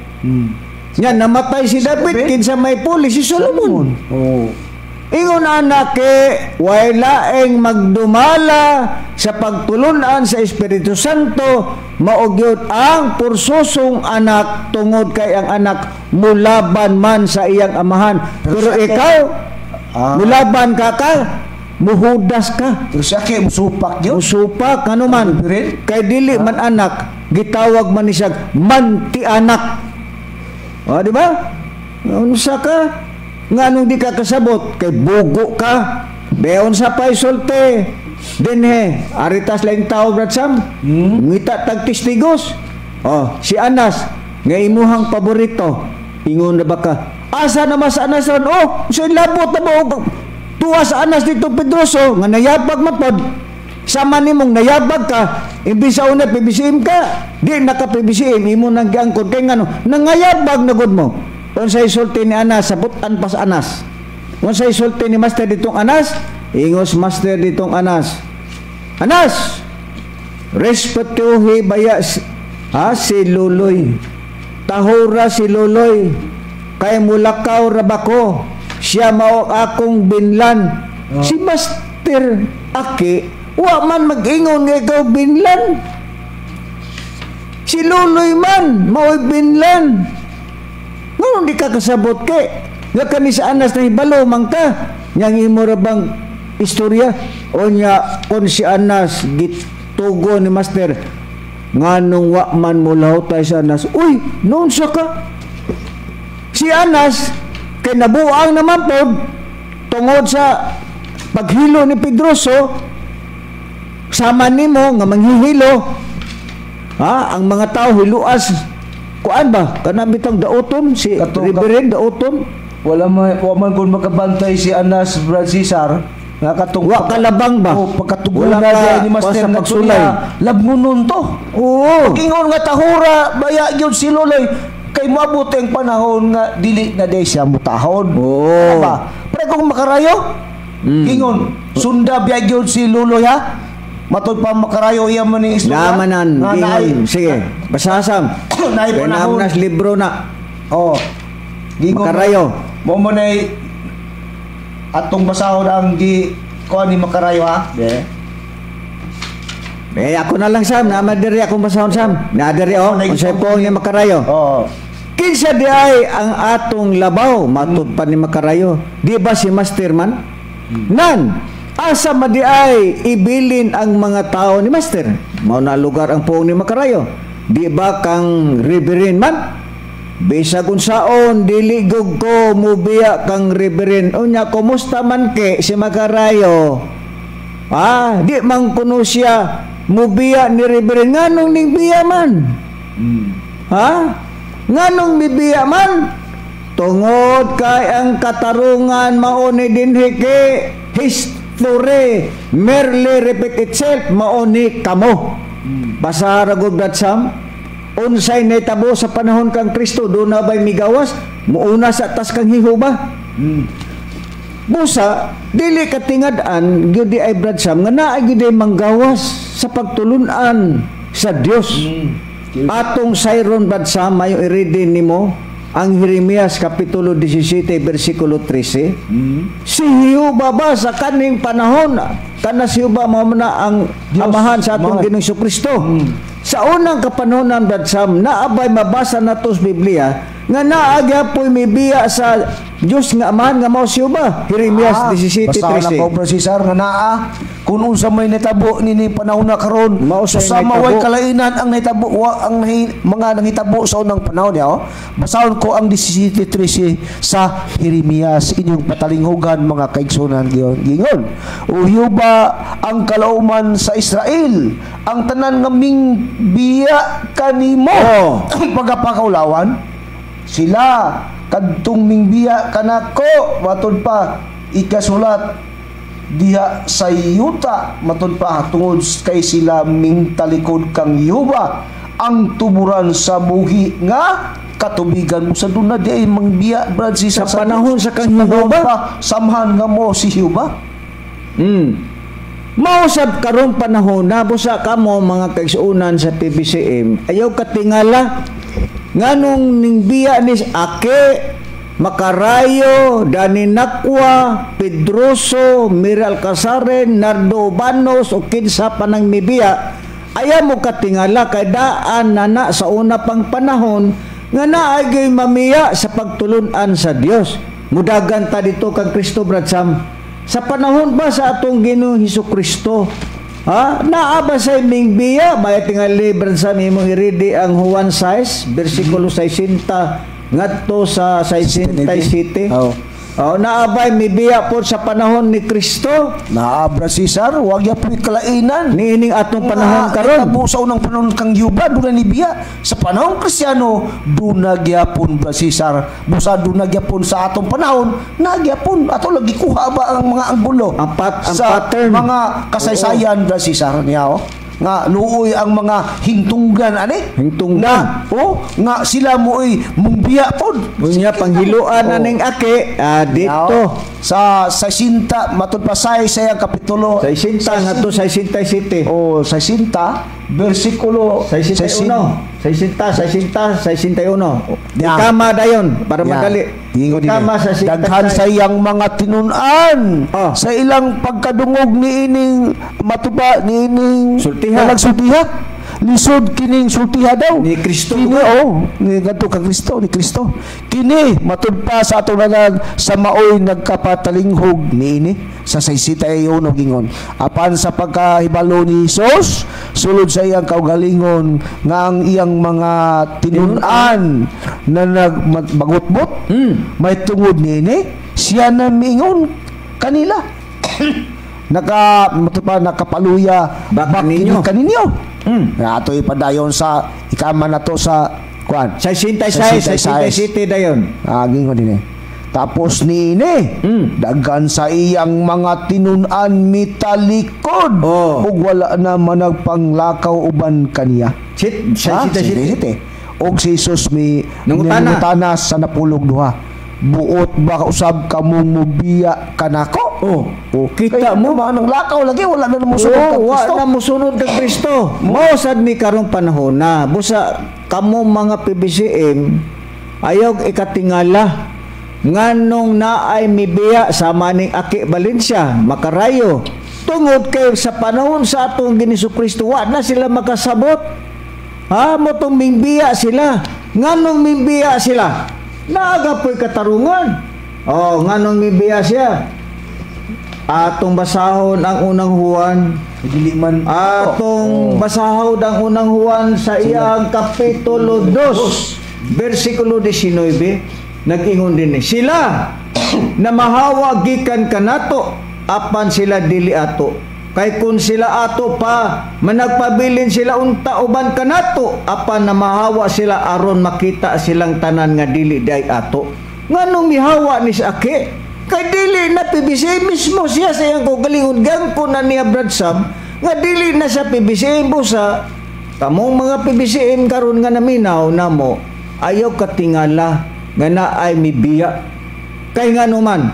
Nya namatay si David, kinsa may puli? Si Solomon. Oh. Ingon anak ke way laing magdumala sa pagtulunan sa Espiritu Santo mao gyud ang pursosong anak tungod kay ang anak mulaban man sa iyang amahan. Pero ikaw mulaban ka ka muhudas ka. Pero siya kay musupak yun. Musupak ano man kay dili man anak, gitawag man ni siya manti anak. O, di ba? Unsa ka? Nganong di ka kasabot? Kay bugo ka. Beon sa pay sulte. Dinhe, aritas laing tao, Brad Sam. Ngita tag testigos. Oh, si Anas, nga imuhang paborito. Ingon na ba ka? Asa na mas Anas ron? Oh, sa labot na ba? Tuwa sa Anas dito Pedroso, nga nayabag mapod. Sama nimong nayabag ka, imbis sa una PBCM ka, di naka PBCM, imo nang giangkon kay ngano, nangayabag na gud mo. Unsay sulti ni Anas, sabutan pas Anas. Unsay sulti ni Master ditong Anas? Ingos Master ditong Anas. Anas, respetuhi baya ha, si Luloy. Tahura si Luloy. Kay mulakaw ra ba ko? Siya mao akong binlan. Oh. Si Master Aki, wa man mag-ingon nga ikaw binlan. Si Luloy man, mao'y binlan. Nganong di ka kasabot kay? Nga kani sa Anas na hibalo man ka. Yang imo ra bang istorya? O nya, kung si Anas gitugo ni Master, nganong wa man mo lahutay sa Anas? Uy, noon sa ka? Si Anas, kay nabuang naman pod, tungod sa paghilo ni Pedroso, sama nimo nga manghihilo. Ha, ang mga tao hiluas Kuan ba? Kana bitang Dauton si Reverend Dauton. Wala man, wa man kun makabantay si Anas, Brad Cesar, nga katong Wa kalabang ba? Oh, pagkatugon Wala na ka ni Master sa nga pagsulay. Labngunon to. Oo. Ingon nga tahura baya gyud si Luloy kay moabot ang panahon nga dili na day siya mutahod. Oo. Ba? Pero kung makarayo, ingon sunda biya gyud si Luloy ha. Matud pa makarayo iya man ni istorya. Namanan, Nga naay- gingon. Sige, basasam. Naay Kay panahon. naman libro na. Oh. Gingon Makarayo. Mo mo nay atong basahon ang gi kuan ni Makarayo ha. Yeah. Eh, ako na lang, Sam. Naman diri akong basahon, Sam. Na diri oh. Unsay po ni Makarayo. Oh. Kinsa di ay ang atong labaw matud pa ni Makarayo? Di ba si Master man? Nan, asa ma di ay ibilin ang mga tao ni Master? Mao na lugar ang puong ni Makarayo. Di ba kang Reverend man? Bisag unsaon dili gug ko mubiya kang Reverend. Unya kumusta man ke si Makarayo? Ah, di man kuno siya mubiya ni Reverend, nganong ning biya man? Ha? Nganong mibiya man? Tungod kay ang katarungan mao ni dinhi ke history merely repeat itself, mao ni kamo. Basa ra gud, Brad Sam. Unsay nahitabo sa panahon kang Kristo, doon na ba'y migawas? Muuna sa tas kang Jehova. Busa, dili katingad-an gyud di ay, Brad Sam, nga naa gyud ay manggawas sa pagtulunan sa Dios. Atong sayron, Brad Sam, mayo i-ready nimo ang Jeremias kapitulo 17 bersikulo 13. Si Jehova ba sa kaning panahon, kana si Jehova mao man na ang Diyos, amahan sa atong amahan. Ginoong Kristo. Sa unang kapanahonan, Brad Sam, naabay mabasa nato sa Biblia nga naa gyapoy mibiya sa Dios nga amahan nga mao si Jehova? Jeremias 17:13. Basta na ko, Bro Cesar, nga naa kung unsa may nahitabo nini panahon na karon, Mao say sama way nahitabo. Kalainan ang nahitabo wa ang mga nangitabo sa unang panahon niya, oh. Basahon ko ang 17:13 sa Jeremias, inyong patalinghugan, mga kaigsunan. Giyon gingon, "O Jehova, ang kalauman sa Israel, ang tanan nga mingbiya kanimo, pagapakaulawan sila kadtong mingbiya kanako." Matud pa ikasulat diha sa yuta, matud pa, tungod kay sila mingtalikod kang Jehova, ang tuburan sa buhi nga katubigan mo sa duna di ay mangbiya, Brad Cesar, Sa panahon sa kang panahon Jehova? pa, samhan nga mo si Jehova. Mao sab karong panahon na, busa kamo mga kaigsuonan sa PBCM, ayaw katingala nganong ningbiya ni Ake, Makarayo, Dani Nakwa, Pedroso, Miral Casaren, Nardo Banos o kinsa pa nang mibiya. Ayaw mo katingala kay daan na na sa una pang panahon nga naay gyud mamiya sa pagtulunan sa Dios. Mudagan ta dito kang Kristo, Brad Sam. Sa panahon ba sa atong Ginoong Hesus Kristo? Ha? Naa ba sa mingbiya? May tingali, Brad Sam, imong i-ready ang Juan 6 versikulo 60 ngadto sa 67. Oh. Oh, naa bay mibiya po sa panahon ni Kristo? Naa, Brad Cesar, wag yapoy kalainan. Niining atong panahon Nga, karon. nahitabo sa unang panahon kang Yuba, doon na nibiya. Sa panahon Kristiyano, doon na gyapon, Brad Cesar. Busa doon na gyapon sa atong panahon, na gyapon. Ato lagi kuha ba ang mga anggulo? Ang sa pattern. mga kasaysayan, Brad Cesar niya, oh. Nga luoy ang mga hingtunggan ani. Hingtunggan. Nga, oh, nga sila mo'y mungbiya pod. Unya panghiluan na ning ake dito. Now, sa 60 matud pa sa iyang kapitulo 60 ngadto 67. O 60 bersikulo 61. 60, 60, 61. Yeah. Ikama dayon para Yeah. madali. Ingon din Ikama eh. sa Daghan sa iyang mga tinun-an Oh. sa ilang pagkadungog niining matuba niining Sultiha. Walang sultiha. Lisod kining sultiha daw. Ni Kristo. Kini, oh, ni ngadto kang Kristo, ni Kristo. Kini matud pa sa atong nanan sa maoy nagkapatalinghog niini sa 61 gingon. Apan sa pagkahibalo ni Jesus sulod sa iyang kaugalingon nga ang iyang mga tinun-an na nagbagutbot may tungod niini, siya na miingon kanila, naka matud pa nakapaluya Baka bak ninyo. kini kaninyo. Na ato ipadayon sa ikama na to sa Kuan. 66, 67 dayon. Aging ko din eh. Tapos niini, daghan sa iyang mga tinun-an mitalikod ug wala na managpanglakaw uban kaniya. Sit, Ha? 67. Og si Jesus mi Nangutana. nangutana sa napulog duha. Buot ba usab kamong mubiya kanako? Oh. Oh, Kita kay mo. mo nang lakaw lagi, wala na musunod Oh, kang wa Kristo. na musunod kang Kristo. Mao sad mi karong panahon na busa kamo mga PBCM ayaw ikatingala nganong naay mibiya sama ning Aki Valencia makarayo tungod kay sa panahon sa atong Ginoong Kristo wa na sila makasabot. Ha, mo tong mingbiya sila. Nganong mingbiya sila? Naaga po'y katarungan. Oh, nganong mingbiya siya? Atong basahon ang unang Juan. Dili man Atong basahon ang unang Juan sa iyang kapitulo 2, versikulo 19, nag-ingon din eh, sila na mahawa gikan kanato apan sila dili ato. Kay kung sila ato pa, managpabilin sila unta uban kanato, apan na mahawa sila aron makita silang tanan nga dili day ato. Nganong mihawa ni sa aki? Kay dili na PBC mismo siya sa iyang kaugalingon, gangko na niya Brad Sam, nga dili na sa PBCM. Busa kamong mga PBCM karon nga naminaw namo, ayaw katingala nga naay mibiya. Kay ngano man,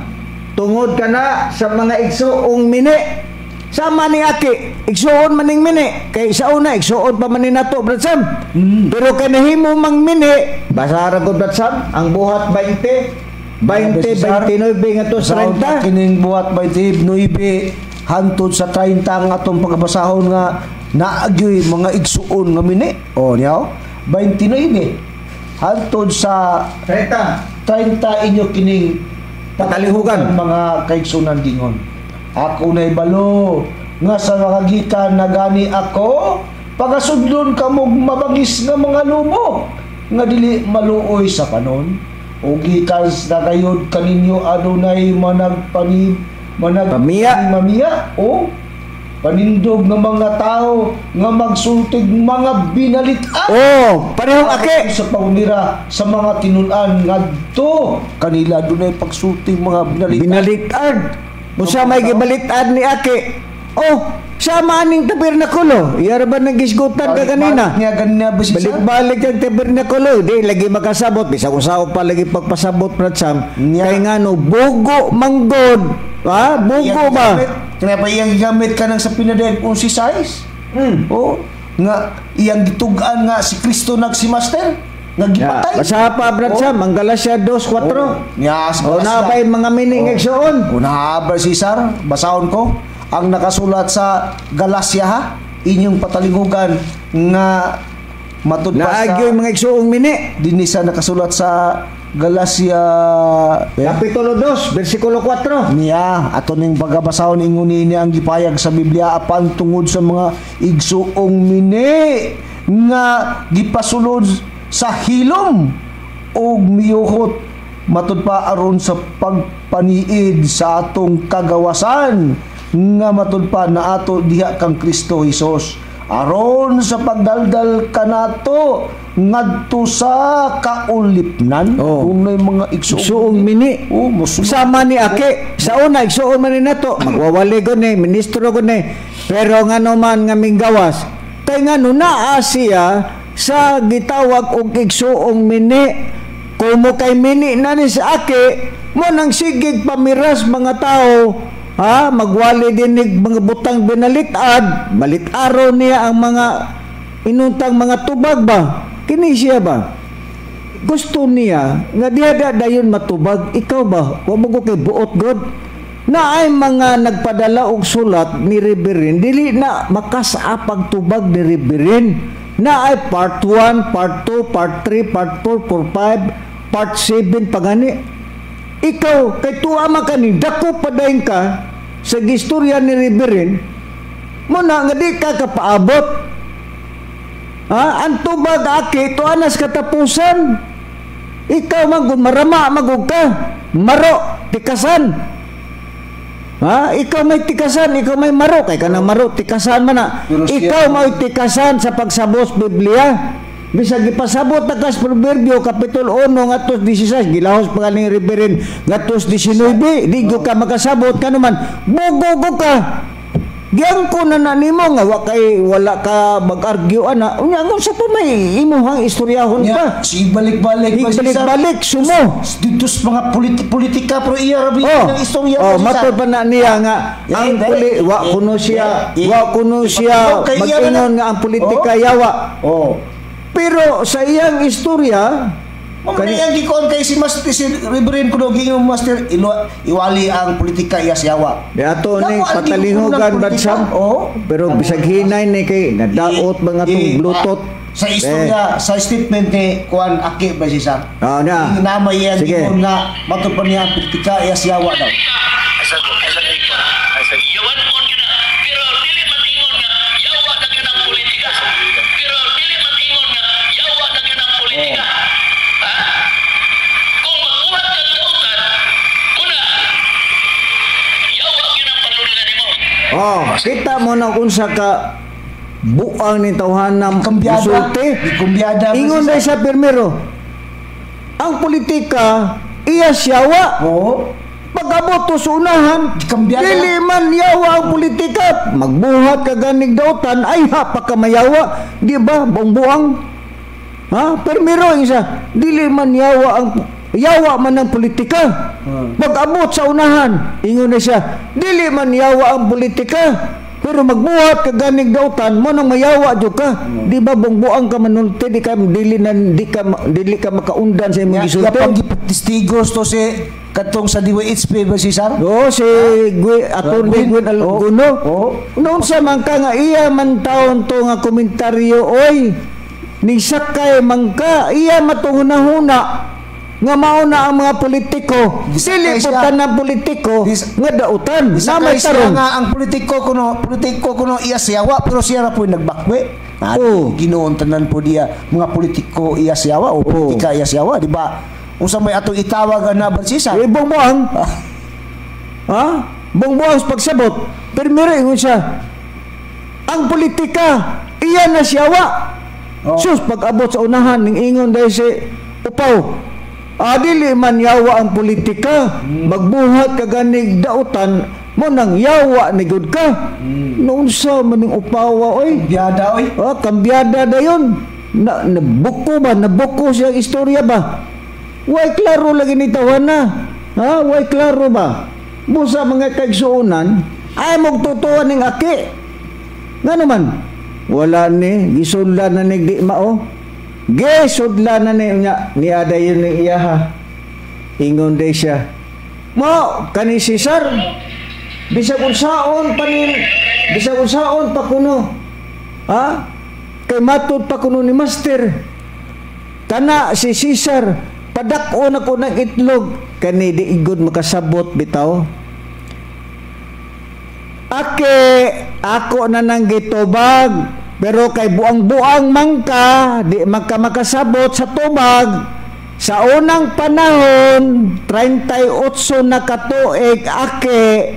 tungod ka na sa mga igsuong mini. Sama ni Aki, igsuon maning mini. Kay sa una, igsuon pa man ni nato, Brad Sam. Pero kay nahimo mang mini, basara ko, Brad Sam, ang Buhat 20, 20, 29 nga to 30. Kining Buhat 29 hantod sa 30 ang atong pagkabasahon nga naagyoy mga igsuon nga mini. O niyaw, 29 hantod sa 30. 30 inyo kining Patalihugan. Mga kaigsunan gingon. Ako na ibalo nga sa makagikan na gani ako pagasudlon kamog mabangis nga mga lubo nga dili maluoy sa kanon o gikan na gayud kaninyo adunay managpani manag Pamiya. mamiya o panindog ng mga tao nga magsultig mga binalitan. Oh, parehong aki. Sa pangmira sa mga tinun-an ngadto kanila dunay pagsultig mga binalitan. Binalitan. Usa may gibalitan ni Aki. Oh, sama aning tabernakulo. Iyara ba nang gisgutan ka kanina? Balik niya ganina ba siya? Balik-balik ang tabernakulo. Di lagi makasabot. Bisag usaw pa lagi pagpasabot, Brad Sam. Nya. Kay ngano bugo manggod. Ha? Bugo ba? Kaya pa iyang gigamit ka ng sa pinadeg kung si size. Oh, nga iyang gitug-an nga si Kristo nagsimaster, nga gipatay. Basa pa, Brad Sam, ang Galatia 2:4. Oh, nya, sa Oh, Galatia. na ba'y mga meaning Oh. igsoon? Una ba Cesar, basahon ko ang nakasulat sa Galacia ha, inyong patalingugan nga matud pa sa Naagyo'y mga igsoong mini. dinhi sa nakasulat sa Galacia Kapitulo 2, versikulo 4. Niya, ato ning pagabasahon ingon niya ang gipayag sa Biblia apan tungod sa mga igsuong mini nga gipasulod sa hilom og miyuhot matud pa aron sa pagpaniid sa atong kagawasan nga matud pa na ato diha kang Kristo Hesus aron sa pagdaldal kanato ngadto sa kaulipnan. Oh. Dunay mga igsuong Igsuong mini. Oh, musulod. Sama ni Aki. Sa una, igsuon man ni nato. Magwawali ko ni, ministro ko ni. Pero ngano man nga minggawas, kay ngano naa siya sa gitawag og igsuong mini. Kumo kay mini na ni sa Aki, mo nang sigig pamiras mga tao, ha, magwali din ni mga butang binalitad, balitaro niya ang mga inuntang mga tubag ba? Kini siya ba? Gusto niya nga diha dayon matubag. Ikaw ba? Wa mo ko kay buot god. Na ay mga nagpadala og sulat ni Reverend, dili na makasa pagtubag ni Reverend. Na ay part 1, part 2, part 3, part 4, part 5, part 7 pagani. Ikaw kay tuwa man kani dako padayon ka sa gistorya ni Reverend mo na nga di ka kapaabot. Ha? Ang tubag aki to anas katapusan. Ikaw man kung marama magug ka, maro tikasan. Ha? Ikaw may tikasan, ikaw may maro kay kanang maro tikasan man na. Pero siya- Ikaw may tikasan sa pagsabos Biblia. Bisag gipasabot na kas Proverbio Kapitulo 1 ngadto 16, gilahos pa kaning Reverend ngadto 19, di gyud ka makasabot kanuman bugo ka. Giangko na na nimo nga wa kay wala ka mag-argue ana. Unya unsa pa may imuhang istoryahon pa? Nya, si balik-balik pa, Cesar. Balik-balik sumo. Dito sa mga politika pero iya ra Oh, ang istorya oh, pa, Cesar. matod pa na niya nga ang puli wa kuno siya, wa kuno siya Oh, kay iya mag-ingon na nga ang politika yawa. Oh. Pero sa iyang istorya Mao man iyang gikuan kay si Master, si Reverend kuno giingon Master iwali ang politika iya siyawa. Di ato ni Dako ang patalihugan gikuan ng Brad Sam. politika. Oh. Pero bisag hinay ni kay nadaot mga tong Bluetooth. Sa istorya, sa statement ni kuan Aki ba Cesar? Ah, na. Nama iyang Sige. giingon nga matud pa niya ang politika iya siyawa daw. Yawan on yun na. Pero dili man ingon nga yawa na gyud ang politika. Pero dili man ingon nga yawa na gyud ang politika. Ha? Kung magbuhat kag dautan, kuna yawa gyud ang panulungan nimo. Oh, kita mo na unsa ka buang ni tawhana Kumbyada. musulti. Kumbyada ba, Ingon Cesar? dahil sa pirmero. Ang politika iya siyawa. Oo. Pag-abot to sa unahan, Kambyada. dili man yawa ang politika. Magbuhat ka ganig dautan, ay ha, pagkamayawa. Di ba? Buang-buang. Ha? Permiro yung isa, dili man yawa ang yawa man ang politika. Pag-abot sa unahan, ingon na siya, dili man yawa ang politika. Pero magbuhat ka ganig dautan, mo nang mayawa jud ka. Di ba buang-buang ka manulti, di ka dili na di ka dili ka makaundan sa imong Ya, gisulti. ya pang gipatestigos to si katong sa DYHP ba Cesar? Oo, si Gwen, Atty. Gwen Alguno. Oo. Noon sa man ka nga iya man taon to nga komentaryo, oy, ni sakay man ka, iya matunghuna-huna nga mao na ang mga politiko. Disakay Dili po siya. tanang politiko nga dautan. Disakay Namay siya tarong. nga ang politiko kuno iya siyawa pero siya ra po nagbakwe. Na Oo. Ginoon tanan po diya mga politiko iya siyawa o politika iya siyawa, di ba? Unsa may atong itawag ana ba Cesar? Eh, buang-buang. Ha? Buang-buang sa pagsabot. Pero meron ingon siya, ang politika, iya na siyawa. Oh. Sus, pag-abot sa unahan, ning ingon dahil si Upaw, dili man yawa ang politika, magbuhat ka ganig dautan, mo nang yawa ni gud ka. Noon sa maning upawa, oy. Biyada oy. Ah, kambyada dayon. Na, nabuko ba? Nabuko siya ang istorya ba? Way klaro lagi ni tawana. Ha? Way klaro ba? Busa mga kaigsuonan, ay magtutuan ning aki. Nga naman, wala ni, gisudlan na ni di mao. Gisudlan na ni nya, ni adayon ni iyaha. Ingon day siya. Mo, kani Cesar, bisag unsaon pa ni, bisag unsaon pa kuno. Ha? Kay matud pa kuno ni Master. Kana si Cesar, padak-on ako ng itlog. Kani di igod makasabot bitaw. Ake, ako na nang gitubag. Pero kay buang-buang man ka, di man ka makasabot sa tubag. Sa unang panahon, 38 na katuig, ake,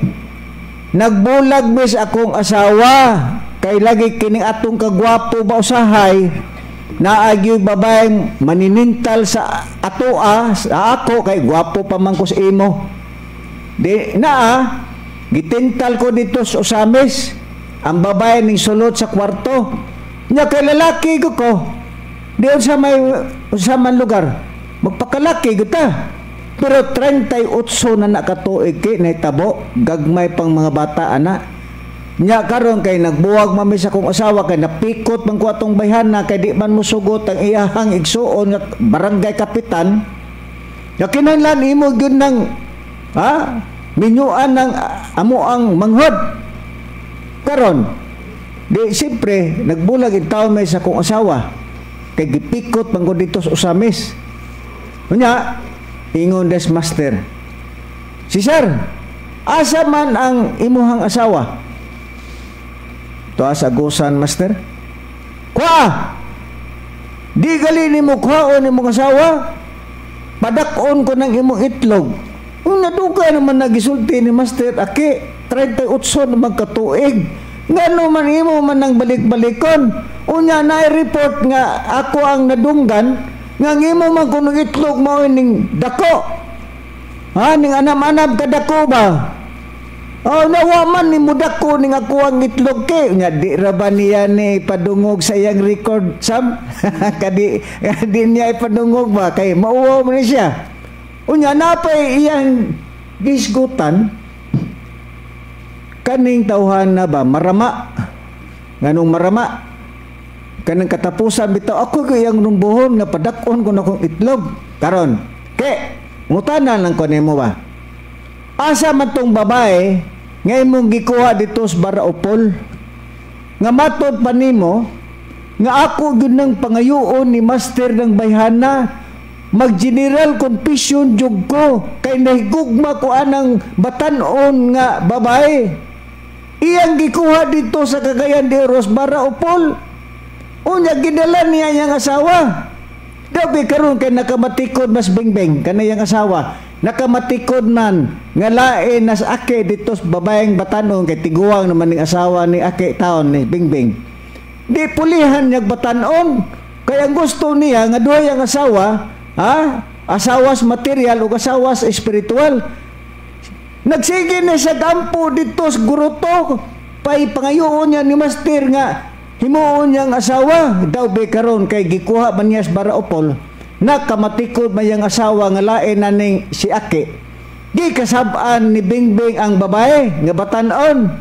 nagbulag mis akong asawa. Kay lagi kining atong kagwapo ba usahay, naagyo'y babaeng maninintal sa atoa, sa ako, kay gwapo pa man ko sa imo. Di, naa, gitintal ko dito sa Osamis. Ang babae ning sulod sa kwarto. Nya kay lalaki ko ko. Di sa may sa man lugar. Magpakalaki gud ta. Pero 38 na nakatuig kay nahitabo, gagmay pang mga bata ana. Nya karon kay nagbuwag man mi sa akong asawa kay napikot man ko atong bayhana kay di man mosugot ang iyahang igsuon nga barangay kapitan. Nya kinahanglan imo gyud nang ha minyuan ng amo ang manghod. Karon di siyempre nagbulag in taon may sa akong asawa kay gipikot man ko dito sa Osamis. Unya ingon des master. Si sir, asa man ang imuhang asawa? Tuwa sa agusan, master. Kuha! Di gali nimo kuhaon imong asawa. Padak-on ko ng imong itlog. Ang nadugay naman nagisulti ni master, aki, 38 na magkatuig. Ngano man imo man nang balik-balikon? Unya na report nga ako ang nadunggan nga ang imo man kuno itlog mao ning dako. Ha, ning anam-anam kadako ba? Oh, nawa man ni mudako ning ako ang itlog ke. Nya di ra ba niya ni padungog sa iyang record, Sam? Kadi di niya ipadungog ba kay mauwaw man ni siya. Unya napay iyang gisgutan kaning tawhan na ba marama, nganong marama kanang katapusan bitaw ako kay iyang numbuhon nga padak-on ko na akong itlog karon ke ngutana lang ko nimo ba, asa man tong babae nga imong gikuha dito sa Baraopol nga matod pa nimo nga ako gyud nang pangayoon ni Master ng Bayhana, mag general confession jud ko kay nahigugma ko anang batan-on nga babae, iyang gikuha dito sa Cagayan de Oro, Baraopol. Unya gidala niya iyang asawa. Dabi karon kay nakamatikod mas Bingbing kanayang asawa. Nakamatikod man nga lain nas ake dito sa babaeng batanon kay tiguang naman ning asawa ni ake taon ni Bingbing. Di pulihan niya batanon kay ang gusto niya nga duhay ang asawa, ha? Asawas material ug asawas espiritual. Nagsige na sa kampo dito sa Guruto. Pay pangayoon niya ni Master nga himuon niyang asawa. Daw be karon kay gikuha man niya sa Baraopol, nakamatikod man iyang asawa nga lain na ning si Aki. Di kasab-an ni Bingbing ang babae nga batan-on.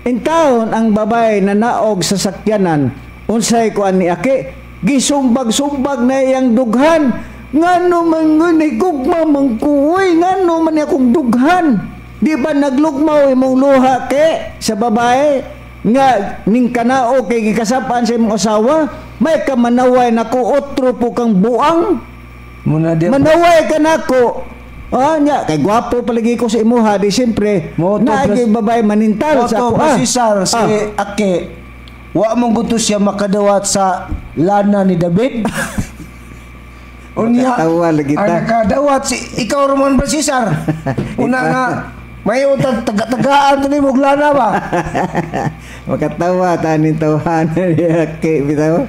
Intawon ang babae na naog sa sakyanan, unsay kuan ni Aki, gisumbag-sumbag na iyang dughan. Ngano man ngunay gugma man kuoy, ngano man akong dughan. Di ba naglugmaw imong luha ke sa babae nga ning kanao kay gikasapan sa imong asawa, may kamanaway nako otro po kang buang. Muna di Manaway ka nako. Ah, nya kay gwapo palagi ko sa imuha di siyempre naay babae manintal sa ako. Ah. Cesar si Ake wa mong gusto siya makadawat sa lana ni David. Unya Makatawa lagi ta. Ang nakadawat si ikaw Roman ba Cesar? Una nga may utang taga-tagaan to ni mong lana ba? Makatawa tanin tawhan ni Ake bitaw.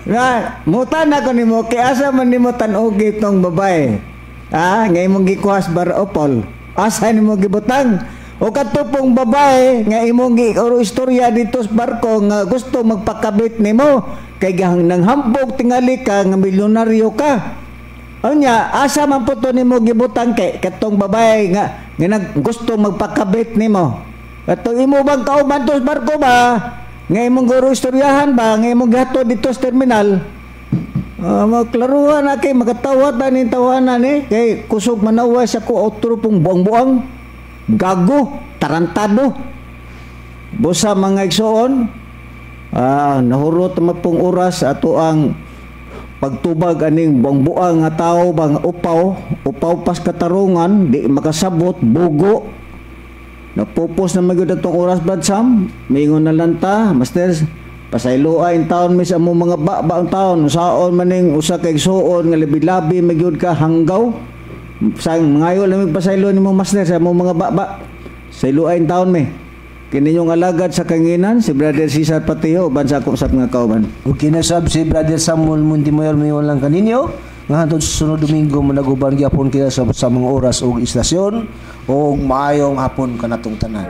Nga muta na ko nimo kay asa man nimo tan-ogi tong babae. Ah, nga imong gikuha sa Baraopol. Asa nimo gibutang? O katupong babae nga imong gi oro istorya dito sa barko nga gusto magpakabit nimo kay gahang nanghambog tingali ka nga milyonaryo ka. Unya, asa man po to nimo gibutang kay katong babae nga nga nag gusto magpakabit nimo. Katong imo bang kauban to sa barko ba? Nga imong guro istoryahan ba? Nga imong gihatod dito sa terminal? Magklaruhan na kay makatawa tanin tawanan eh. Kay kusog manaway sa ko otro pong buang-buang. Gago, tarantado. Busa mga igsoon, nahurot naman pong oras ato ang pagtubag aning buang-buang nga tao bang upaw, upaw pas katarungan, di makasabot, bugo. Napupos na magyud atong oras, Brad Sam. Mingon na lang ta, Master, pasayloa in taon mis amo mga ba ang taon, saon maning usa ka igsuon nga labi-labi magyud ka hanggaw. Sang mangayo lang mig pasaylo nimo Master sa amo mga ba. Sayloa in taon mi. Kini inyong alagad sa kanginan si Brother Cesar Patio uban sa akong sa mga kauban. Ug kinasab si Brother Samuel Montemayor mayon lang kaninyo nga hantod sa sunod Domingo managuban gyapon kita sa mga oras ug istasyon ug maayong hapon kanatong tanan.